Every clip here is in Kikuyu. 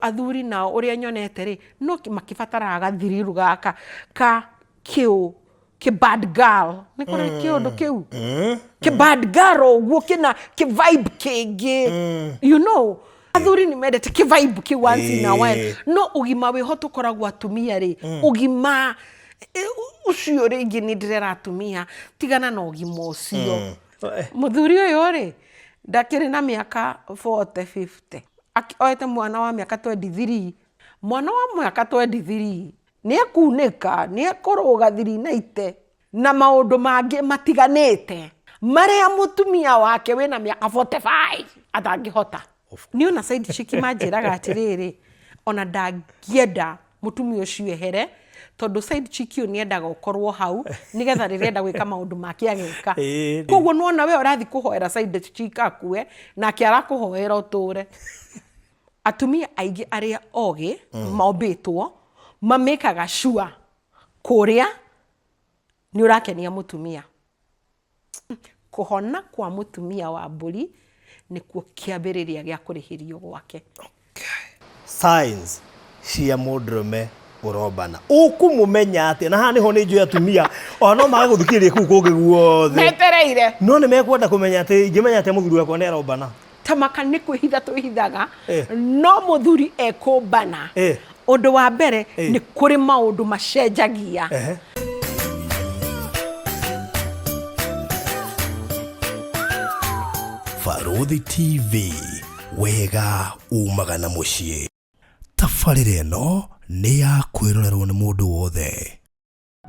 Athuri nao ũrĩa nyonete rĩ, no makĩbataraga gathiriru gaka ka kĩũ kĩ bad girl. Nĩ kũrĩ kĩũndũ kĩu kĩ bad girl ũguo kĩna kĩ vibe kĩngĩ, you know, athuri nĩ mendete kĩ vibe kĩu once in a while. No ũgima wĩho tũkoragwo atumia rĩ, ũgima ũcio rĩngĩ nĩ ndĩrera atumia tigana na ũgima ũcio. Mũthuri ũyũ rĩ, ndakĩrĩ na mĩaka 40 50, oete mwana wa mĩaka 23. Mwana wa mĩaka 23 nĩ ekunĩka, nĩ ekũrũga thirinaite na maũndũ mangĩ matiganĩte marĩa mũtumia wake wĩna mĩaka 45 atangĩhota. Niĩ ona side chick manjĩraga atĩrĩrĩ, ona ndangĩenda mũtumia ũcio ehere, tondũ side chick ũyũ nĩendaga ũkorwo hau nĩgetha rĩrĩa enda gwĩka maũndũ make ageka. Koguo nĩwona we ũrathiĩ kũhoera side chick akue, nake arakũhoera ũtũre. Atumia aingĩ arĩa ogĩ mombĩtwo mamĩkaga sure kũrĩa nĩ ũrakenia mũtumia. Kũhona kwa mũtumia wa mbũri nĩkuo kĩambĩrĩria gĩa kũrĩhĩrio gwake. Signs cia mũndũrũme ũrombana ũkũmũmenya atĩa? Na haha nĩho nĩ njũĩ atumia ona no maage gũthikĩrĩria kũu kũngĩ guothe, metereire, no nĩ mekwenda kũmenya atĩ ingĩmenya atĩa mũthuri wakwa nĩ arombana? Tamaka nĩ kwĩhitha twĩhithaga. No mũthuri ekũmbana, ũndũ wa mbere, nĩ kũrĩ maũndũ macenjagia. Barũthi TV, wega umaga na mũciĩ. Tabarĩra ĩno nĩ ya kwĩrorerwo nĩ mũndũ wothe.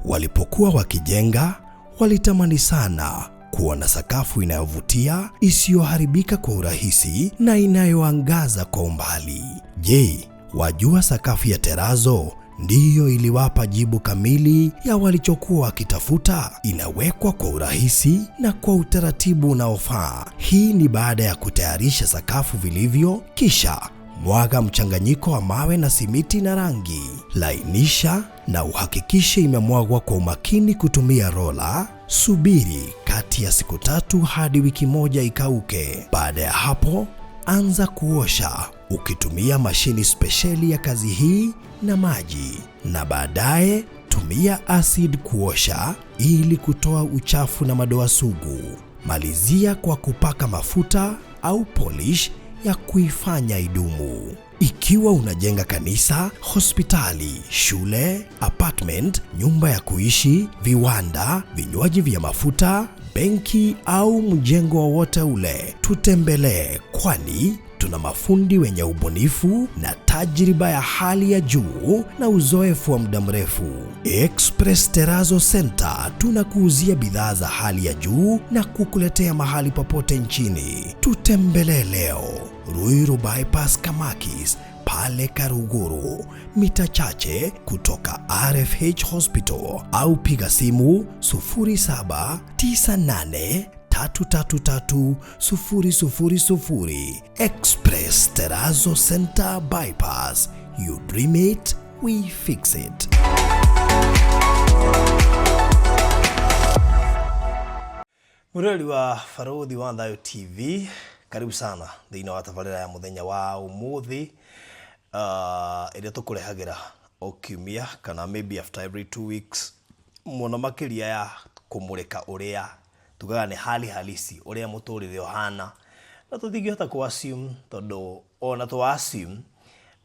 Walipokuwa wakijenga, walitamani sana kuona sakafu inayovutia, isiyoharibika kwa urahisi na inayoangaza kwa umbali. Je, wajua sakafu ya terazo ndiyo iliwapa jibu kamili ya walichokuwa wakitafuta? Inawekwa kwa urahisi na kwa utaratibu unaofaa. Hii ni baada ya kutayarisha sakafu vilivyo, kisha mwaga mchanganyiko wa mawe na simiti na rangi. Lainisha na uhakikishe imemwagwa kwa umakini kutumia rola. Subiri kati ya siku 3 hadi wiki 1 ikauke. Baada ya hapo, anza kuosha ukitumia mashini spesheli ya kazi hii na maji, na baadaye tumia acid kuosha ili kutoa uchafu na madoa sugu. Malizia kwa kupaka mafuta au polish ya kuifanya idumu. Ikiwa unajenga kanisa, hospitali, shule, apartment, nyumba ya kuishi, viwanda, vinywaji vya mafuta, benki au mjengo wowote ule, tutembelee, kwani tuna mafundi wenye ubunifu na tajriba ya hali ya juu na uzoefu wa muda mrefu. Express Terrazzo Center tunakuuzia bidhaa za hali ya juu na kukuletea mahali popote nchini. Tutembelee leo Ruiru Bypass Kamakis pale Karuguru, mita chache kutoka RFH Hospital, au piga simu 0798 333 000. Express Terrazzo Center Bypass. You dream it, we fix it. Mũrori wa Barũthi wa Thayũ TV, karibu sana thĩinĩ wa tabarĩra ya mũthenya wa ũmũthĩ, ĩrĩa tũkũrehagĩra o kiumia kana maybe after every 2 weeks, mũno makĩria ya kũmũrĩka ũrĩa tugaga nĩ hali halisi ũrĩa mũtũrĩre ũhana, na tũtingĩhota kũ assume, tondũ ona tũ assume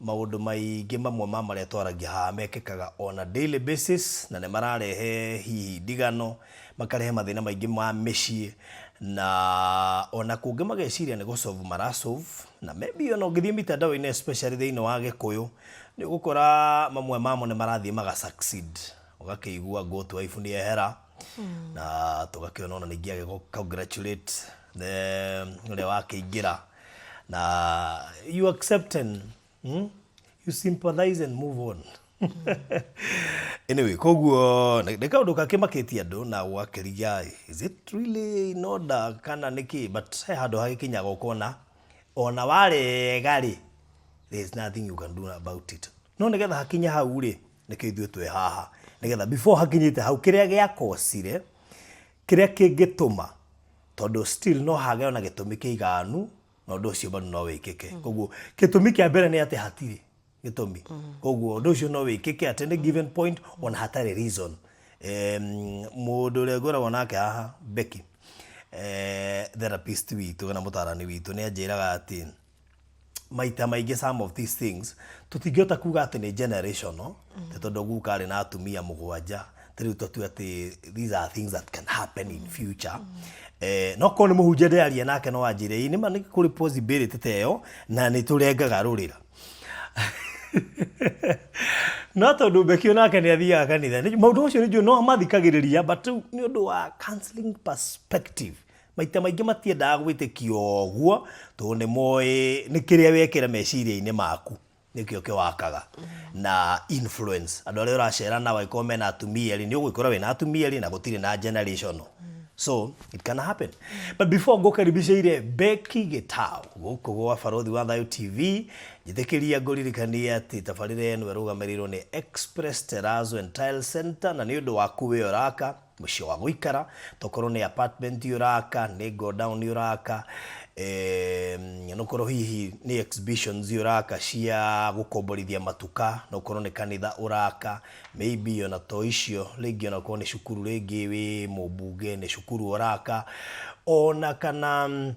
maũndũ maingĩ mamwe ma marĩa twaragia haha mekĩkaga on a daily basis, na nĩ mararehe hihi ndigano, makarehe mathĩna maingĩ ma mĩciĩ, na ona kũngĩ mageciria nĩ gũ solve mara solve. Na maybe ona ũngĩthiĩ mitandao-inĩ, especially thĩinĩ wa Gĩkũyũ, nĩ ũgũkora mamwe mamo nĩ marathiĩ maga succeed, ũgakĩigua goat wife nĩ ehera, na tũgakĩona ona ningĩ agĩ congratulate the ũrĩa wakĩingĩra, na you accept and you sympathize and move on. Anyway, koguo nĩ kaũndũ kakĩmakĩtie andũ na ũgakĩriga, is it really in order kana nĩkĩ? But he handũ hagĩkinyaga ũkona ona warega rĩ, there is nothing you can do about it. No nĩgetha hakinye hau rĩ, nĩkĩo ithuĩ twĩ haha, nĩgetha before hakinyĩte hau, kĩrĩa gĩakocire, kĩrĩa kĩngĩtũma, tondũ still no hage ona gĩtũmi kĩiganu na ũndũ ũcio bado no wĩkĩke. Koguo gĩtũmi kĩa mbere nĩ atĩ hatirĩ. Gĩtũmi koguo ũndũ ũcio no wĩkĩke at any given point ona hatarĩ reason. Mũndũ ũrĩa ngoragwo nake haha, Becky, therapist witũ kana mũtarani witũ, nĩ anjĩraga atĩ maita maingĩ some of these things tũtingĩhota kuga atĩ nĩ generational, nĩ tondũ guka arĩ na atumia mũgwanja, ta rĩu tũtue atĩ these are things that can happen in future. No korwo nĩ mũhunjia ndĩraria nake no anjĩre ĩ nĩma nĩ kũrĩ possibility ta ĩyo na nĩ tũrengaga rũrĩra. No tondũ Becky onake nĩ athiaga kanitha, maũndũ macio nĩ njũĩ no amathikagĩrĩria, but rĩu nĩ ũndũ wa counseling perspective maita maingĩ matiendaga gwĩtĩkia ũguo, tondũ nĩ moĩ nĩ kĩrĩa wekĩra meciria-inĩ maku nĩkĩo kĩwakaga na influence andũ arĩa ũracera nao. Angĩkorwo mena atumia erĩ, nĩ ũgwĩkora wĩna atumia erĩ na gũtirĩ na generational, so it can happen. But before ngũkaribicĩire Becky Gĩtaũ gũkũ gwa Barothi wa Thayũ TV, njĩtĩkĩria ngũririkanie atĩ tabarĩra ĩno ĩrũgamĩrĩirwo nĩ Express Terrazzo and Tile Center, na nĩ ũndũ waku wĩ ũraka mũciĩ wa gũikara, tokorwo nĩ apartment ũraka, nĩ godown ũraka, nokorwo hihi nĩ exhibitions ũraka cia gũkomborithia matuka, nokorwo nĩ kanitha ũraka, maybe ona to icio, rĩngĩ onakorwo nĩ cukuru, rĩngĩ wĩ mũmbunge, nĩ cukuru ũraka, ona kana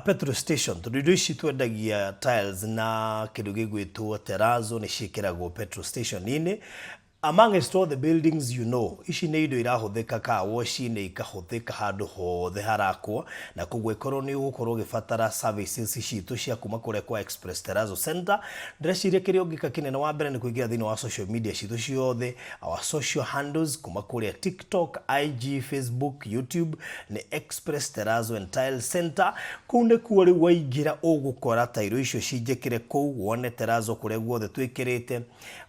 petrol station, tondũ indo ici twendagia, tiles na kĩndũ gĩgwĩtwo terrazzo, nĩ ciĩkĩragwo petrol station-inĩ, amongst all the buildings. Ici nĩ indo irahũthĩka car wash-inĩ, ikahũthĩka handũ hothe harakwo, na koguo ĩkorwo nĩ ũgũkorwo ũgĩbatara services citũ cia kuma kũrĩa kwa Express Terrazzo Center, ndĩreciria kĩrĩa ũngĩka kĩnene wa mbere nĩ kũingĩra thĩinĩ wa social media citũ ciothe, our social handles, kuma kũrĩa TikTok, IG, Facebook, YouTube, nĩ Express Terrazzo and Tile Center. Kũu nĩkuo rĩu waingĩra ũgũkora tairo icio cinjĩkĩre kũu, wone terrazzo kũrĩa guothe twĩkĩrĩte,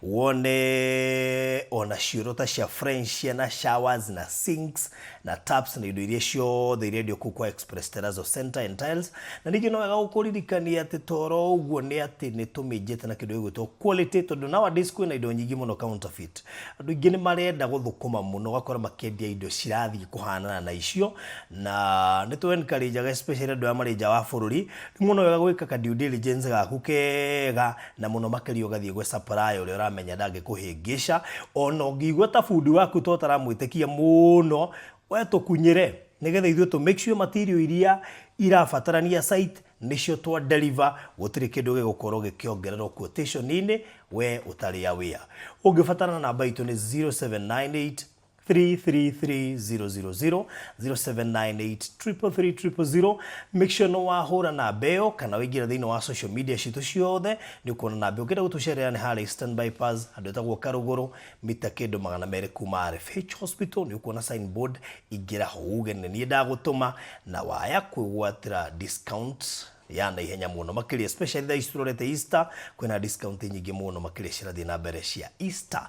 wone ona cioro ta cia French na showers na sinks na taps na indo iria ciothe irendio kũu kwa Express Terrazzo Center and Tiles. Na ningĩ no wega gũkũririkania atĩ toro ũguo nĩ atĩ nĩ tũmĩnjĩte na kĩndũ gĩgwĩtwo quality, tondũ nowadays kwĩna indo nyingĩ mũno counterfeit. Andũ aingĩ nĩ marenda gũthũkũma mũno, ũgakora makĩendia indo cirathiĩ kũhanana na icio, na nĩ tũ encourage especially andũ arĩa marĩ nja wa bũrũri, nĩ mũno wega gwĩka ka due diligence gaku kega, na mũno makĩria ũgathiĩ gwĩ supplier ũrĩa ũramenya ndangĩkũhĩngĩca. Ona ũngĩigua ta bundi waku to ũtaramwĩtĩkia mũno, we tũkunyĩre nĩgetha ithuĩ tũ make sure material iria irabatarania site nĩcio twa deliver, gũtirĩ kĩndũ gĩgũkorwo gĩkĩongererwo quotation-inĩ we ũtarĩ aware. Ũngĩbatara, namba itũ nĩ 0798 333000, 0798 333 000. Make sure no wahũra namba ĩyo kana ũingĩre thĩinĩ wa social media citũ ciothe, nĩ ũkuona namba ĩyo. Ũngĩenda gũtũcerera, nĩ harĩa Eastern Bypass, handũ ĩtagwo Karũgũrũ, mita kĩndũ 200 kuma RFH Hospital, nĩ ũkuona signboard. Ingĩra ho uge nĩ niĩ ndagũtũma, na waya kwĩgwatĩra discount ya naihenya mũno makĩria, especially thaa ici tũrorete Easter, kwĩna discount nyingĩ mũno makĩria cirathiĩ na mbere cia Easter.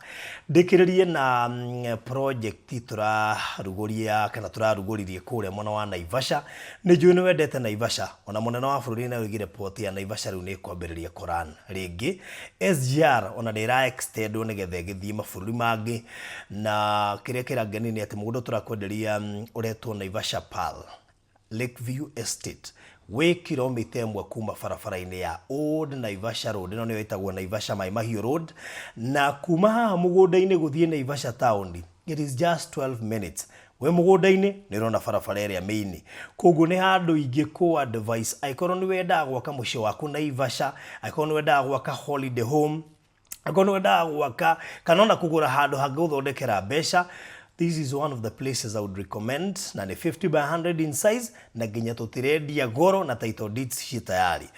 Ndĩkĩrĩrie na project tũrarugũria kana tũrarugũririe kũrĩa mwena wa Naivasha. Nĩ njũĩ nĩ wendete Naivasha, ona mũnene wa bũrũri nĩ oigire port ya Naivasha rĩu nĩ ĩkwambĩrĩria kũran rĩngĩ. SGR ona nĩ ĩra extendwo nĩgetha ĩgĩthiĩ mabũrũri mangĩ, na kĩrĩa kĩrangenia nĩ atĩ mũgũnda tũrakwenderia ũretwo Naivasha Pearl Lakeview Estate, wĩ kilomita 1 kuma barabara-inĩ ya Old Naivasha Road, ĩno nĩyo ĩtagwo Naivasha Mai Mahiũ Road, na kuma haha mũgũnda-inĩ gũthiĩ Naivasha town it is just 12 minutes. Wĩ mũgũnda-inĩ nĩ ũrona barabara ĩrĩa main, koguo nĩ handũ ingĩkũ advice angĩkorwo nĩ wendaga gwaka mũciĩ waku Naivasha, angĩkorwo nĩ wendaga gwaka holiday home, angĩkorwo nĩ wendaga gwaka kana ona kũgũra handũ hangĩgũthondekera mbeca, this is one of the places I would recommend. Na nĩ 50 by 100 in size, na nginya tũtirendia goro, na title deeds ciĩ tayari.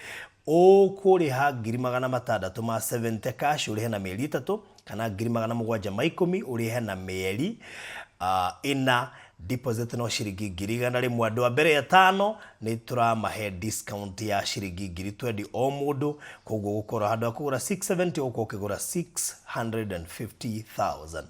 Ũkũrĩha 670,000 cash, ũrĩhe na mĩeri 3, kana 710,000 ũrĩhe na mĩeri 4. Deposit no ciringi 100,000. Andũ a mbere atano nĩ tũramahe discount ya ciringi 20,000 o mũndũ, koguo gũkorwo handũ ha kũgũra 670 ũgũkorwo ũkĩgũra 650,000.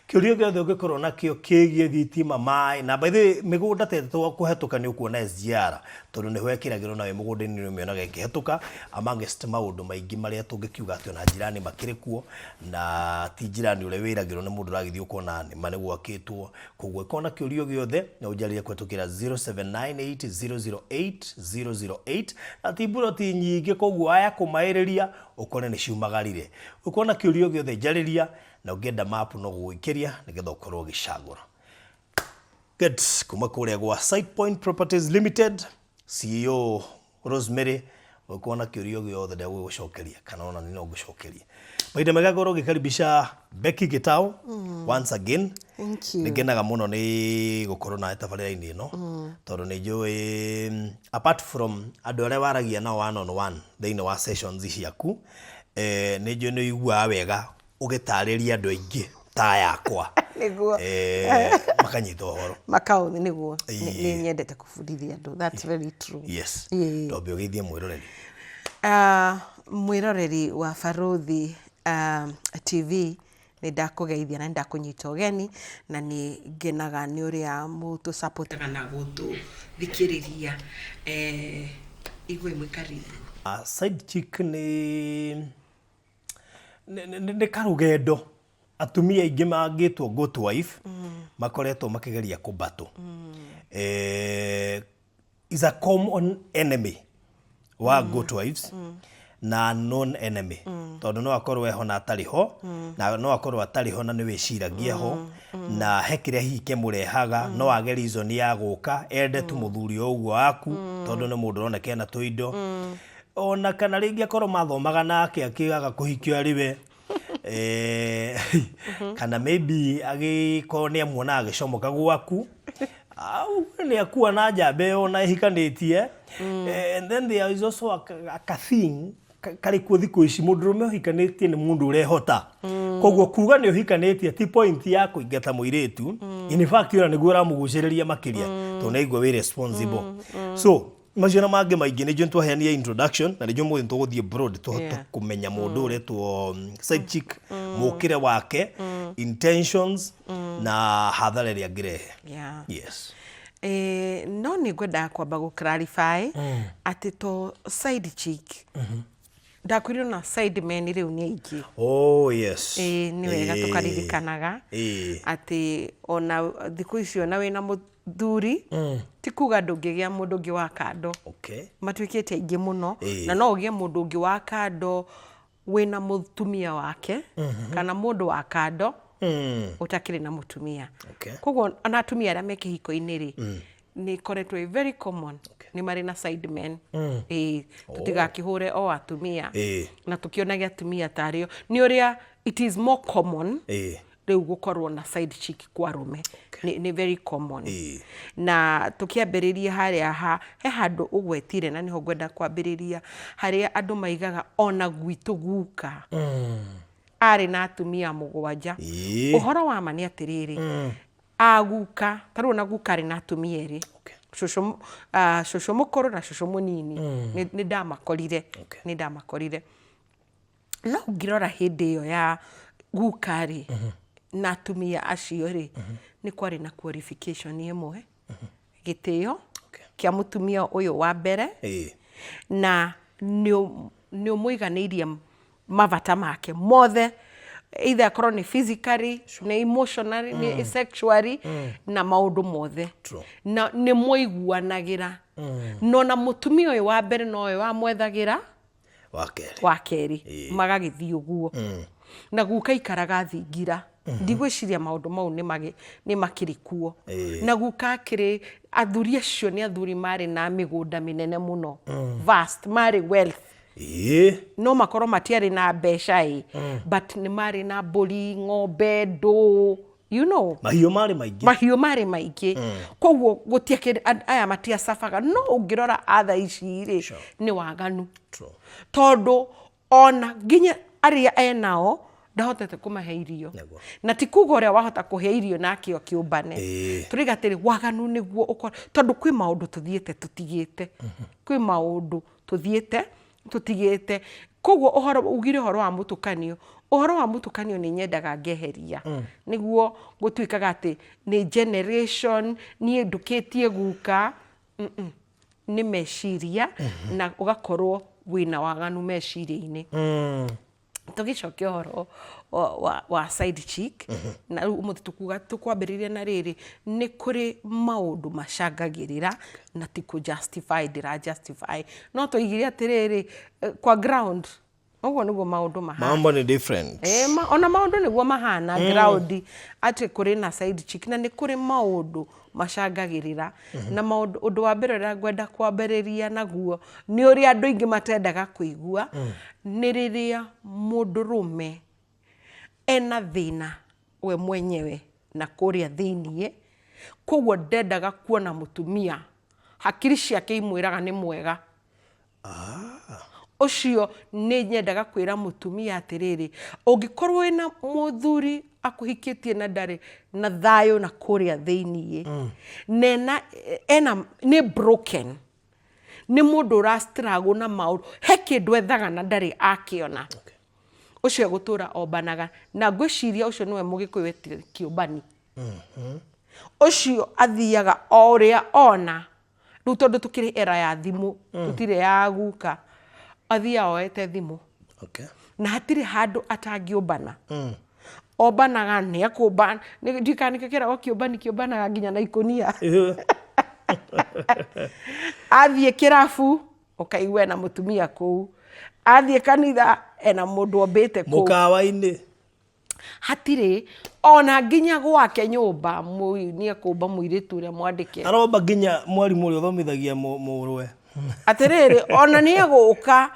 Kĩũria gĩothe ũngĩkorwo nakĩo kĩgiĩ thitima, maĩ, na by the way, mĩgũnda ta ĩtatũ kũhetũka nĩ ũkuona SGR, tondũ nĩho ĩkĩragĩrwo, na wĩ mũgũnda-inĩ nĩ ũmĩonaga ĩkĩhetũka, amongst maũndũ maingĩ marĩa tũngĩkiuga atĩ ona njirani makĩrĩ kuo, na ti njirani ũrĩa wĩragĩrwo, nĩ mũndũ ũragĩthiĩ ũkona nĩma nĩ gwakĩtwo. Koguo ĩkorwo na kĩũria gĩothe no ũnjarĩrie kũhetũkĩra 0798 008 008 na ti mburoti nyingĩ koguo waya kũmaĩrĩria ũkore nĩ ciumagarire. Ũkorwo na kĩũria o gĩothe njarĩria na ũngĩenda map no gũgũikĩria nĩgetha ũkorwo ũgĩcagũra. Good. Kuma kũrĩa gwa Site Point Properties Limited, CEO Rosemary, ũngĩkorwo na kĩũria o gĩothe ndegũgũcokeria kana ona niĩ no ngũcokerie. Mahinda mega ngorwo ngĩkaribisha Becky Gitau once again. Thank you. Nĩ ngenaga mũno nĩ gũkorwo nawe tabarĩra-inĩ ĩno tondũ nĩ njũĩ apart from andũ arĩa waragia nao one on one thĩinĩ wa sessions ciaku, nĩ njũĩ nĩ ũiguaga wega ũgĩtarĩria andũ aingĩ ta yakwa. Nĩguo. Makanyita ũhoro. Makao nĩguo. Nĩ nyendete kũbundithia andũ. That's very true. Yes. Twambe ũgeithie mwĩroreri. Mwĩroreri wa Barũthi TV, nĩ ndakũgeithia na nĩ ndakũnyita ũgeni, na nĩ ngenaga nĩ ũrĩa mũtũ support aga na gũtũthikĩrĩria. Iguai mwĩ karibu. Side chick nĩ nĩ karũgendo atumia aingĩ mangĩtwo good wife makoretwo makĩgeria kũbatũ. Is a common enemy wa good wives na known enemy tondũ no akorwo eho na atarĩ ho na no akorwo atarĩ ho na nĩ wĩciragia ho na he kĩrĩa hihi kĩmũrehaga no age reason ya gũka ende tu mũthuri o ũguo waku tondũ nĩ mũndũ ũroneka ena tũindo ona kana rĩngĩ akorwo mathomaga nake akĩaga kũhikio arĩ we kana maybe agĩkorwo nĩ amuona agĩcomoka gwaku au nĩ akua na njamba ĩyo na ĩhikanĩtie. And then there is also a thing karĩ kuo thikũ ici mũndũrũme ũhikanĩtie nĩ mũndũ ũrehota koguo kuga nĩ ũhikanĩtie ti point ya kũingata mũirĩtu. In fact, ona nĩguo ũramũgucĩrĩria makĩria tondũ nĩ aigua wĩ responsible. So macio na mangĩ maingĩ nĩ njũĩ twaheanire introduction na nĩ njũĩ mũthĩ tũgũthiĩ broad tũhote kũmenya mũndũ ũretwo side chick, mũkĩre wake, intentions na hathara ĩrĩa angĩrehe. Yes. No nĩ ngwendaga kwamba gũ clarify atĩ to side chick ndakwĩrire na side men rĩu nĩ aingĩ. Oh yes. Ĩĩ, nĩ wega tũkaririkanaga atĩ ona thikũ ici ona wĩna mũthuri ti kuga ndũngĩgĩa mũndũ ũngĩ wa kando. Matuĩkĩte aingĩ mũno. Na no ũgĩe mũndũ ũngĩ wa kando wĩna mũtumia wake kana mũndũ wa kando ũtakĩrĩ na mũtumia. Koguo ona atumia arĩa me kĩhiko-inĩ rĩ, nĩ ĩkoretwo ĩ very common nĩ marĩ na side men. Ĩĩ, tũtigakĩhũre o atumia na tũkĩonage atumia tarĩo nĩ ũrĩa it is more common rĩu gũkorwo na side chick kwa arũme nĩ very common. Na tũkĩambĩrĩria harĩa ha he handũ ũgwetire na nĩho ngwenda kwambĩrĩria harĩa andũ maigaga ona gwitũ guka arĩ na atumia 7. Ũhoro wa ma nĩ atĩrĩrĩ, aguka ta rĩu ona guka arĩ na atumia erĩ, cũcũ mũkũrũ na cũcũ mũnini. Nĩ ndamakorire. Nĩ ndamakorire. No ũngĩrora hĩndĩ ĩyo ya guka rĩ na atumia acio rĩ, nĩ kwarĩ na qualification ĩmwe, gĩtĩo kĩa mũtumia ũyũ wa mbere na nĩ ũmũiganĩirie mabata make mothe, either akorwo nĩ physically, nĩ emotionally, nĩ sexually na maũndũ mothe. Na nĩ mũiguanagĩra no na mũtumia ũyũ wa mbere nowe wamwethagĩra wa kerĩ. Wa kerĩ magagĩthiĩ ũguo na guka ikaraga thingira. Ndigwĩciria maũndũ mau nĩ makĩrĩ kuo. Na guka akĩrĩ athuri acio nĩ athuri marĩ na mĩgũnda mĩnene mũno, vast, marĩ wealth. No makorwo matiarĩ na mbeca ĩ, but nĩ marĩ na mbũri, ng'ombe, ndũ. Mahiũ marĩ maingĩ. Mahiũ marĩ maingĩ, koguo gũtiakĩrĩ aya matiacabaga. No ũngĩrora atha ici rĩ, nĩ waganu. Tondũ ona nginya arĩa enao ndahotete kũmahe irio. Na ti kuga ũrĩa wahota kũhe irio nake akĩũmbane. Tũraiga atĩrĩ waganu nĩguo ũkorwo tondũ kwĩ maũndũ tũthiĩte tũtigĩte, kwĩ maũndũ tũthiĩte tũtigĩte. Koguo ũhoro ugire ũhoro wa mũtukanio, ũhoro wa mũtukanio nĩ nyendaga ngeheria nĩguo gũtuĩkaga atĩ nĩ generation niĩ ndũkĩtie guka. Nĩ meciria na ũgakorwo wĩna waganu meciria-inĩ. Tũgĩcokia ũhoro wa side chick, na rĩu ũmũthĩ tũkuga tũkwambĩrĩria na rĩrĩ, nĩ kũrĩ maũndũ macangagĩrĩra, na ti kũ justify, ndĩra justify, no twaigire atĩrĩrĩ, kwa ground ũguo nĩguo maũndũ mahana. Mambo ni different. Ona maũndũ nĩguo mahana ground, atĩ kũrĩ na side chick na nĩ kũrĩ maũndũ macangagĩrĩra. Na maũndũ, ũndũ wa mbere ũrĩa ngwenda kwambĩrĩria naguo nĩ ũrĩa andũ aingĩ matendaga kũigua, nĩ rĩrĩa mũndũrũme ena thĩna we mwenyewe na kũrĩa thĩiniĩ, koguo ndendaga kuona mũtumia, hakiri ciake imwĩraga nĩ mwega. Ũcio nĩ nyendaga kwĩra mũtumia atĩrĩrĩ, ũngĩkorwo wĩna mũthuri akũhikĩtie na ndarĩ na thayũ na kũrĩa thĩiniĩ, na ena nĩ broken, nĩ mũndũ ũra struggle na maũndũ, he kĩndũ ethaga na ndarĩ akĩona, ũcio egũtũra ombanaga. Na ngwĩciria ũcio nĩwe Mũgĩkũyũ etire kĩũmbani. Ũcio athiaga o ũrĩa ona rĩu, tondũ tũkĩrĩ era ya thimũ, tũtirĩ ya guka, athiaga oete thimũ na hatirĩ handũ atangĩũmbana. Ombanaga nĩ ekũmba, ndiũĩ kana nĩkĩo kĩragwo kĩũmbani, kĩũmbanaga nginya na ikũnia. Athiĩ kĩrabu ũkaigua ena mũtumia kũu, athiĩ kanitha ena mũndũ ombĩte kũu, mũkawa-inĩ. Hatirĩ ona nginya gwake nyũmba nĩ ekũmba mũirĩtu ũrĩa mwandĩke. Aromba nginya mwarimũ ũrĩa ũthomithagia mũrũwe. Atĩrĩrĩ, ona nĩ egũka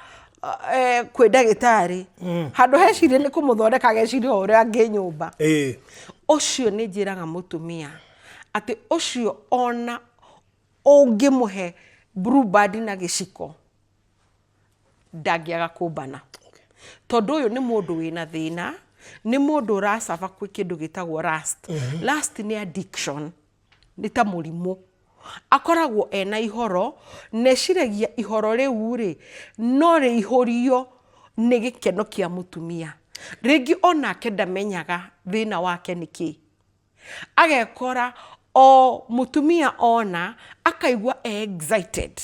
kwĩ ndagĩtarĩ, handũ hecirie nĩ kũmũthondeka, ageciria o ũrĩa angĩ nyũmba. Ũcio nĩ njĩraga mũtumia atĩ ũcio ona ũngĩmũhe Blue Band na gĩciko ndangĩaga kũmbana, tondũ ũyũ nĩ mũndũ wĩna thĩna, nĩ mũndũ ũracaba kwĩ kĩndũ gĩtagwo lust. Lust nĩ addiction, nĩ ta mũrimũ. Akoragwo ena ihoro na eciragia ihoro rĩu rĩ no rĩihũrio nĩ gĩkeno kĩa mũtumia. Rĩngĩ onake ndamenyaga thĩna wake nĩ kĩ, agekora o mũtumia ona akaigua e excited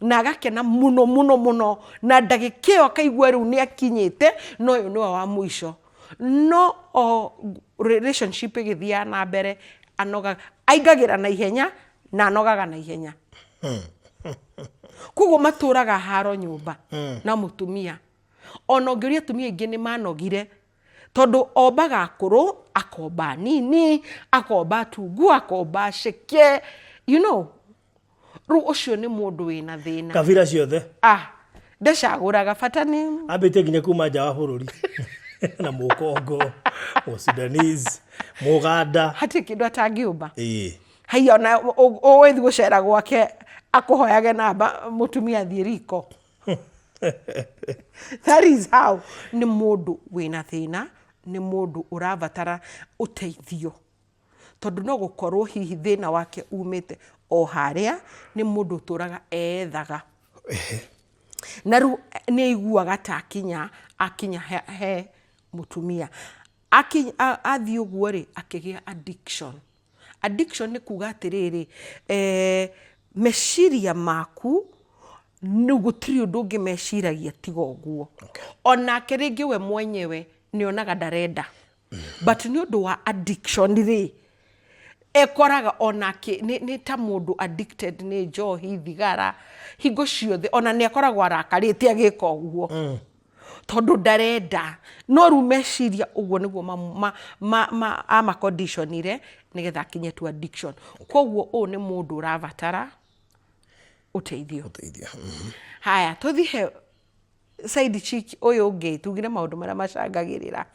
na agakena mũno mũno mũno, na ndagĩka ĩyo akaigua rĩu nĩ akinyĩte na ũyũ nĩwe wa mũico. No o relationship ĩgĩthiaga na mbere, anogaga, aingagĩra na ihenya na anogaga na ihenya. Koguo matũraga haro nyũmba na mũtumia. Ona ũngĩũria atumia aingĩ nĩ manogire, tondũ ombaga akũrũ, akomba nini, akomba atungu, akomba aceke. Rĩu ũcio nĩ mũndũ wĩna thĩna. Kabira ciothe. Ah, ndacagũraga, bata nĩ Ambĩtie nginya kuma nja wa bũrũri na Mũkongo, Mũsudanese, Mũganda. Hatirĩ kĩndũ atangĩũmba. Haiya, ona ũgĩthiĩ gũcera gwake akũhoyage namba mũtumia athiĩ riko. That is how nĩ mũndũ wĩna thĩna, nĩ mũndũ ũrabatara ũteithio, tondũ no gũkorwo hihi thĩna wake umĩte o harĩa. Nĩ mũndũ ũtũraga ethaga, na rĩu nĩ aiguaga ta akinya akinya he mũtumia. Athiĩ ũguo rĩ, akĩgĩa addiction. Addiction nĩ kuga atĩrĩrĩ, meciria maku rĩu gũtirĩ ũndũ ũngĩ meciragia tiga ũguo. Onake rĩngĩ we mwenyewe nĩ onaga ndarenda, but nĩ ũndũ wa addiction rĩ, ekoraga onake nĩ ta mũndũ addicted nĩ njohi, thigara, hingo ciothe ona nĩ akoragwo arakarĩte agĩka ũguo, tondũ ndarenda, no rĩu meciria ũguo nĩguo amaconditionire nĩgetha akinye to addiction. Koguo ũyũ nĩ mũndũ ũrabatara ũteithio. Ũteithio. Haya, tũthiĩ he side chick ũyũ ũngĩ, tugire maũndũ marĩa macangagĩrĩra.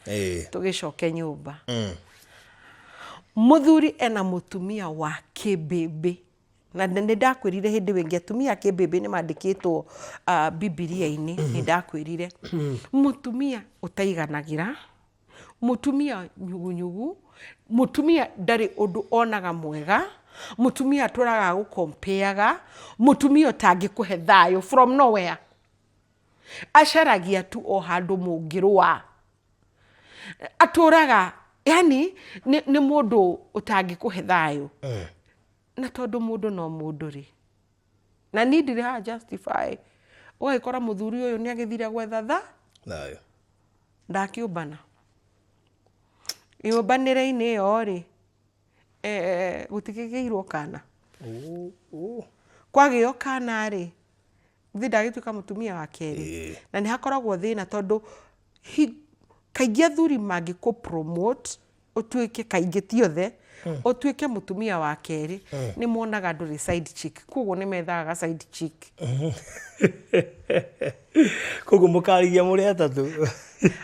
Tũgĩcoke nyũmba, mũthuri ena mũtumia wa kĩmbĩmbĩ, na nĩ ndakwĩrire hĩndĩ ĩngĩ atumia a kĩmbĩmbĩ nĩ mandĩkĩtwo Bibilia-inĩ. Nĩ ndakwĩrire mũtumia ũtaiganagĩra, mũtumia nyugunyugu, mũtumia ndarĩ ũndũ onaga mwega, mũtumia atũraga gũkompeaga, mũtumia ũtangĩkũhe thayũ from nowhere, acaragia tu o handũ mũngĩrũa, atũraga yani nĩ mũndũ ũtangĩkũhe thayũ. Na tondũ mũndũ no mũndũ rĩ, na niĩ ndirĩ haha justify, ũgagĩkora mũthuri ũyũ nĩ agĩthire gwetha tha thayũ. Ndakĩũmbana. Yũmbanĩre-inĩ ĩyo rĩ, eh, gũtikĩgĩirwo kana. Kwagĩo kana rĩ, githĩ ndagĩtuĩka mũtumia wa kerĩ? Ĩĩ. Na nĩ hakoragwo thĩna tondũ kaingĩ athuri mangĩkũ promote ũtuĩke, kaingĩ ti othe, ũtuĩke mũtumia wa kerĩ, nĩ monaga ndũrĩ side chick, koguo nĩ methaga ga side chick. Koguo mũkarigia mũrĩ atatũ.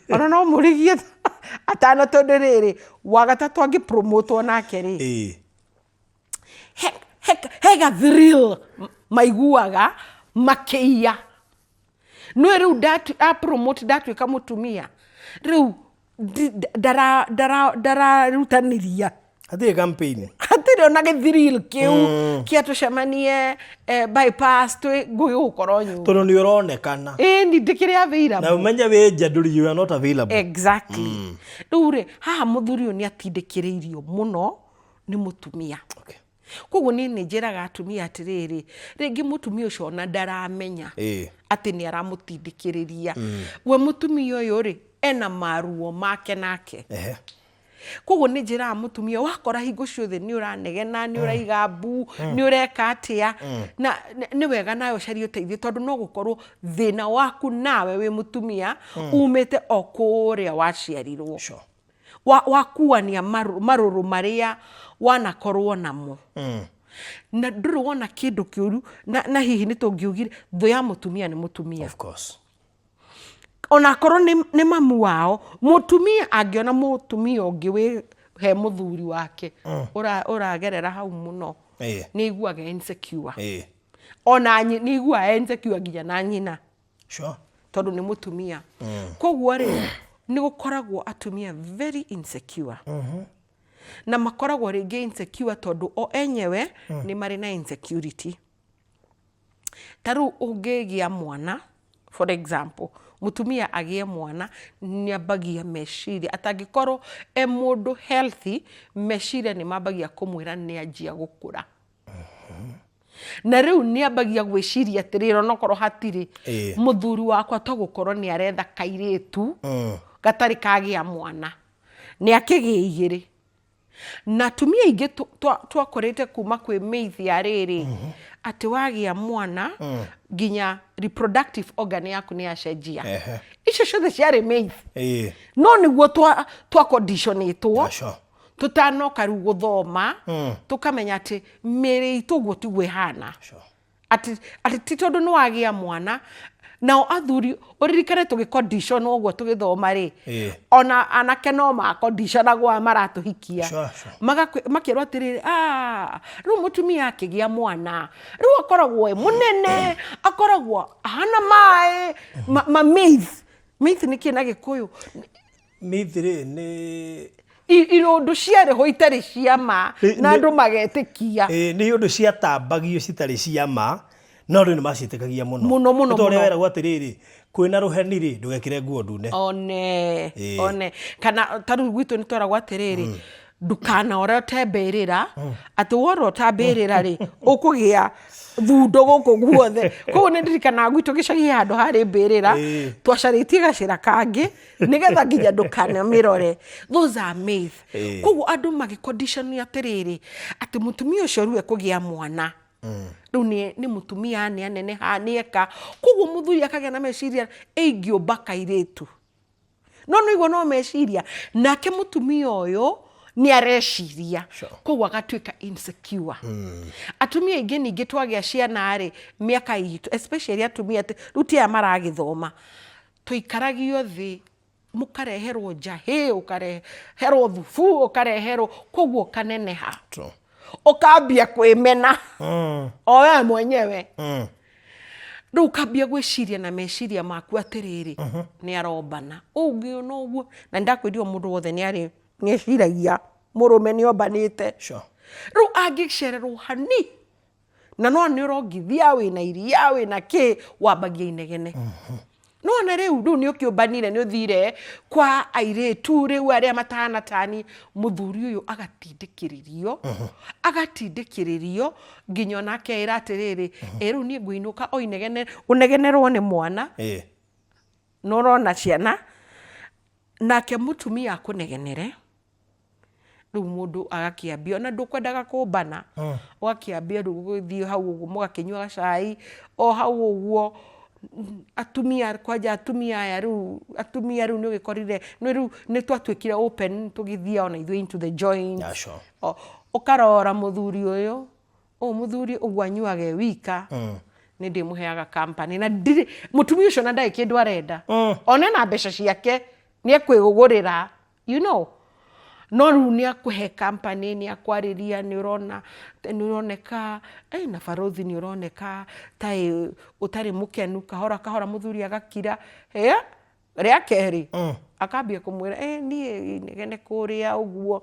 Ona no mũrigie atano tondũ rĩrĩ, wa gatatũ angĩ promotwo nake rĩ, he ga thrill maiguaga makĩiya. Nĩũĩ rĩu a promote ndatuĩka mũtumia, rĩu ndararutanĩria. Hatirĩ campaign. Hatirĩ ona gĩ thrill kĩu kĩa tũcemanie bypass twĩ ngũgĩgũkora o nyũmba. Tondũ nĩ ũronekana. Ĩni ndĩkĩrĩ available. Na ũmenye wĩ nja ndũrĩ, you are not available. Exactly. Rĩu rĩ, haha mũthuri ũyũ nĩ atindĩkĩrĩirio mũno nĩ mũtumia. Koguo niĩ nĩ njĩraga atumia atĩrĩrĩ, rĩngĩ mũtumia ũcio ona ndaramenya atĩ nĩ aramũtindĩkĩrĩria. We mũtumia ũyũ rĩ, ena maruo make nake. Koguo nĩ njĩraga mũtumia, wakora hingo ciothe nĩ ũranegena, nĩ ũraiga mbu, nĩ ũreka atĩa, na nĩ wega nawe ũcarie ũteithio tondũ no gũkorwo thĩna waku nawe wĩ mũtumia umĩte o kũrĩa waciarirwo. Wakuania marũrũ marĩa wanakorwo namo. Na ndũrĩ wona kĩndũ kĩũru, na hihi nĩ tũngiugire thũ ya mũtumia nĩ mũtumia. Of course. Onakorwo nĩ mamu wao, mũtumia angĩona mũtumia ũngĩ wĩ he mũthuri wake ũragerera hau mũno, nĩ aiguaga insecure. Ona nĩ aiguaga insecure nginya na nyina. Tondũ nĩ mũtumia. Koguo rĩ, nĩ gũkoragwo atumia very insecure. Na makoragwo rĩngĩ insecure tondũ o enyewe nĩ marĩ na insecurity. Ta rĩu ũngĩgĩa mwana, for example, mũtumia agĩe mwana, nĩ ambagia meciria, atangĩkorwo e mũndũ healthy, meciria nĩ mambagia kũmwĩra nĩ anjia gũkũra. Na rĩu nĩ ambagia gwĩciria atĩrĩrĩ, onokorwo hatirĩ, mũthuri wakwa to gũkorwo nĩ aretha kairĩtu gatarĩ kagĩa mwana, nĩ akĩgĩe igĩrĩ. Na atumia aingĩ twakũrĩte kuma kwĩ myth ya rĩrĩ, atĩ wagĩa mwana nginya reproductive organ yaku nĩ yacenjia. Icio ciothe ciarĩ myth. No nĩguo twa conditionĩtwo, tũtanoka rĩu gũthoma, tũkamenya atĩ mĩĩrĩ itũ ũguo tiguo ĩhana. Atĩ ti tondũ nĩ wagĩa mwana, nao athuri, ũririkane tũgĩ condition ũguo tũgĩthoma rĩ, ona anake no ma conditionagwo aya maratũhikia. Makerwo atĩrĩrĩ, rĩu mũtumia akĩgĩa mwana, rĩu akoragwo e mũnene, akoragwo ahana maĩ, ma myth. Myth nĩ kĩ na Gĩkũyũ? Myth rĩ, nĩ Irũndũ ciarĩ ho itarĩ cia ma, na andũ magetĩkia. Nĩ irũndũ ciatambagio citarĩ cia ma, no andũ nĩ maciĩtĩkagia mũno. Mũno, mũno, Nĩ ta ũrĩa mũno. weragwo atĩrĩrĩ, kwĩna rũheni rĩ, ndũgekĩre nguo ndune. One, one. Kana ta rĩu gwitũ nĩ tweragwo atĩrĩrĩ, ndũkanore ũte mbĩrĩra, atĩ wora ũta mbĩrĩra rĩ, ũkũgĩa thundo gũkũ guothe. Koguo nĩ ndirikanaga gwitũ gĩcagi he handũ harĩ mbĩrĩra, twacarĩtie gacĩra kangĩ, nĩgetha nginya ndũkanamĩrore. Those are myth. Koguo andũ magĩcondition atĩrĩrĩ, atĩ mũtumia ũcio rĩu ekũgĩa mwana, rĩu nĩ mũtumia, nĩ aneneha, nĩ eka. Koguo mũthuri akagĩa na meciria, ĩingĩũmba kairĩtu. No nĩ ũiguo no meciria, nake mũtumia ũyũ nĩ areciria. Koguo agatuĩka insecure. Atumia aingĩ ningĩ twagĩa ciana rĩ, mĩaka itũ, especially atumia, rĩu ti aya maragĩthoma, tũikaragio thĩ, mũkareherwo njahĩ, ũkareherwo thubu, ũkareherwo, koguo ũkaneneha. Ũkambia kwĩmena. O we mwenyewe. Rĩu ũkambia gwĩciria na meciria maku atĩrĩrĩ, nĩ arombana. Ũngĩona ũguo, na nĩndakwĩrire o mũndũ wothe nĩ eciragia mũrũme nĩ ombanĩte. Rĩu angĩcererwo hani, na no nĩ ũrongithia, wĩna iria, wĩna kĩ, wambagia inegene. No ona rĩu, rĩu nĩ ũkĩũmbanire, nĩ ũthire kwa airĩtu rĩu arĩa matahana tani, mũthuri ũyũ agatindĩkĩrĩrio, agatindĩkĩrĩrio nginya ona akeĩra atĩrĩrĩ, ĩ rĩu niĩ ngũinũka o inegene, ũnegenerwo nĩ mwana, na ũrona ciana. Nake mũtumia akũnegenere, rĩu mũndũ agakĩambia ona ndũkwendaga kũmbana, ũgakĩambia rĩu gũgĩthiĩ hau ũguo mũgakĩnyua gacai o hau ũguo. Atumia kwanja atumia aya rĩu, atumia rĩu nĩ ũgĩkorire nĩ rĩu nĩ twatuĩkire open tũgĩthiĩ ona ithuĩ into the joint. Yeah, sure. Ũkarora mũthuri ũyũ, ũyũ mũthuri ũguo anyuaga e wika, nĩ ndĩmũheaga company na ndirĩ, mũtumia ũcio ona ndarĩ kĩndũ arenda. Ona ena mbeca ciake nĩ ekwĩgũrĩra, you know. No rĩu nĩ akũhe company, nĩ akwarĩria, nĩ ũrona, nĩ ũroneka, na barũthi nĩ ũroneka ta ũtarĩ mũkenu, kahora kahora mũthuri agakira, hĩa, rĩa kerĩ akambia kũmwĩra, niĩ inegene kũrĩa ũguo.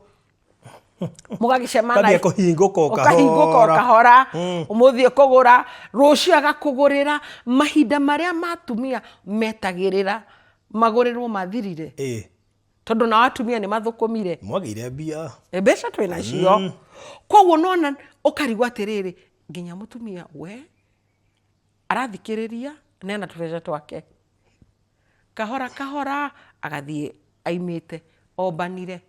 Mũgagĩcemana. Ũkambia kũhingũka o Ũkahingũka o kahora. kahora, ũmũthĩ ũkũgũra, rũciũ agakũgũrĩra. Mahinda marĩa ma atumia metagĩrĩra magũrĩrwo mathirire. Tondũ nao atumia nĩ mathũkũmire. Mwagĩire mbia. Mbeca twĩ nacio. Koguo nona ũkarigwo atĩrĩrĩ, nginya mũtumia we arathikĩrĩria na ena tũbeca twake. Kahora kahora agathiĩ aimĩte ombanire.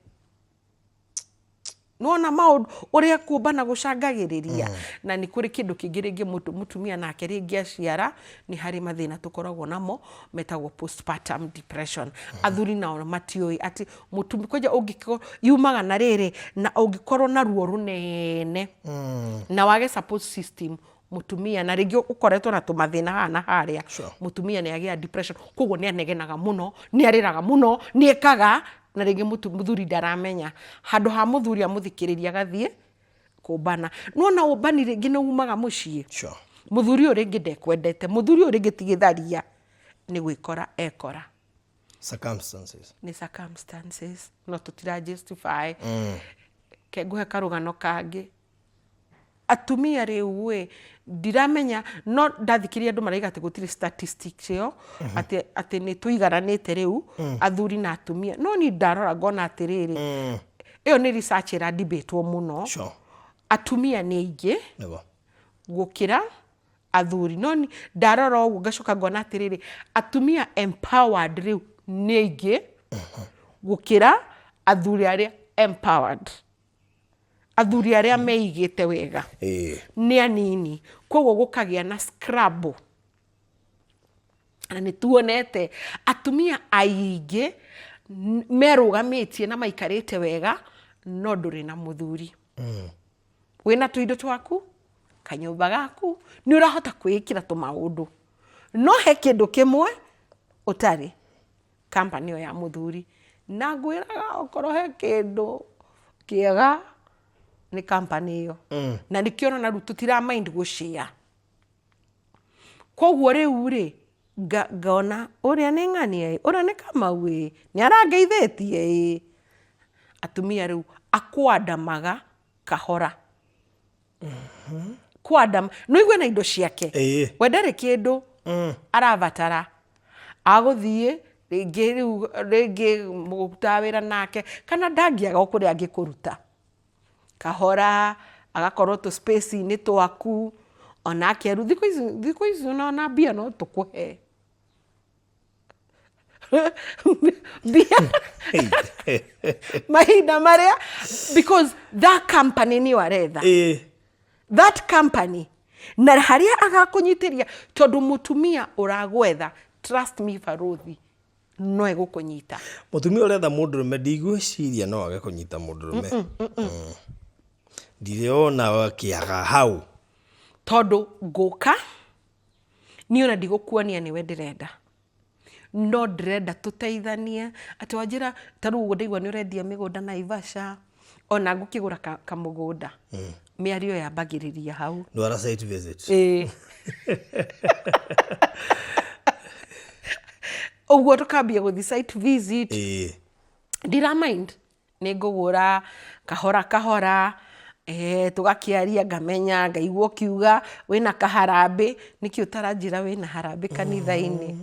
Nĩwona maũndũ ũrĩa kũmbana gũcangagĩrĩria? Na nĩ kũrĩ kĩndũ kĩngĩ rĩngĩ mũtumia nake rĩngĩ aciara, nĩ harĩ mathĩna tũkoragwo namo metagwo postpartum depression. Athuri nao matiũĩ atĩ mũtumia, kwanja ũngĩkorwo, yumaga na rĩrĩ, na ũngĩkorwo na ruo rũnene na wage support system, mũtumia na rĩngĩ ũkoretwo na tũmathĩna haha na harĩa, mũtumia nĩ agĩaga depression, koguo nĩ anegenaga mũno, nĩ arĩraga mũno, nĩ ekaga, na rĩngĩ mũthuri ndaramenya. Handũ ha mũthuri amũthikĩrĩrie agathiĩ kũmbana. Nĩwona ũmbani rĩngĩ nĩ umaga mũciĩ. Mũthuri ũyũ rĩngĩ ndekwendete, mũthuri ũyũ rĩngĩ ti gĩtharia, nĩ gwĩkora ekora. Circumstances. Nĩ circumstances, no tũtira justify. Reke ngũhe karũgano kangĩ. Atumia rĩu ĩ, ndiramenya no ndathikĩrĩria andũ maraiga atĩ gũtirĩ statistics ĩyo, atĩ atĩ nĩ tũigananĩte rĩu athuri na atumia. No niĩ ndarora ngona atĩrĩrĩ, ĩyo nĩ research ĩra debate wo mũno. Atumia nĩ aingĩ gũkĩra athuri. No niĩ ndarora ũguo ngacoka ngona atĩrĩrĩ, atumia empowered rĩu nĩ aingĩ gũkĩra athuri arĩa empowered. Athuri arĩa meigĩte wega nĩ anini, koguo gũkagĩa na scrabble. Na nĩ tuonete atumia aingĩ merũgamĩtie na maikarĩte wega, no ndũrĩ na mũthuri. Wĩna tũindo twaku, kanyũmba gaku, nĩ ũrahota kwĩĩkĩra tũmaũndũ, no he kĩndũ kĩmwe ũtarĩ. Company ĩyo ya mũthuri. Na ngwĩraga okorwo he kĩndũ kĩega nĩ company ĩyo. Na nĩkĩo ũrona rĩu tũtira mind gũ share. Koguo rĩu rĩ, ngona ũrĩa nĩ ng'ania ĩ, ũrĩa nĩ Kamau ĩ, nĩ arangeithĩtie ĩ. Atumia rĩu akwandamaga kahora. Kwandama, nĩ ũigue na indo ciake. We ndarĩ kĩndũ arabatara. Agũthiĩ rĩngĩ rĩu rĩngĩ mũrutaga wĩra nake kana ndangĩaga o kũrĩa angĩkũruta. Kahora agakorwo tũ space inĩ twaku onake rĩu thikũ ici thikũ ici ona mbia no tũkũhe. Mbia mahinda marĩa because that company nĩyo aretha. That company na harĩa agakũnyitĩria tondũ mũtumia ũragwetha trust me barũthi no egũkũnyita. Mũtumia ũretha mũndũrũme ndigwĩciria no age kũnyita mũndũrũme. Ndirĩona kĩaga hau. Tondũ ngũka niĩ ona ndigũkuonia nĩwe ndĩrenda. No ndĩrenda tũteithanie, atĩ wanjĩra ta rĩu ũguo ndaigua nĩ ũrendia mĩgũnda Naivasha, ona ngũkĩgũra kamũgũnda. Mĩario yambagĩrĩria hau. Ndwara site visit. Ĩĩ. Ũguo tũkambia gũthiĩ site visit. Ndira mind. Nĩ ngũgũra kahora kahora, tũgakĩaria ngamenya, ngaigua ũkiuga wĩna kaharambĩ, nĩkĩ ũtaranjĩra wĩna harambĩ kanitha-inĩ?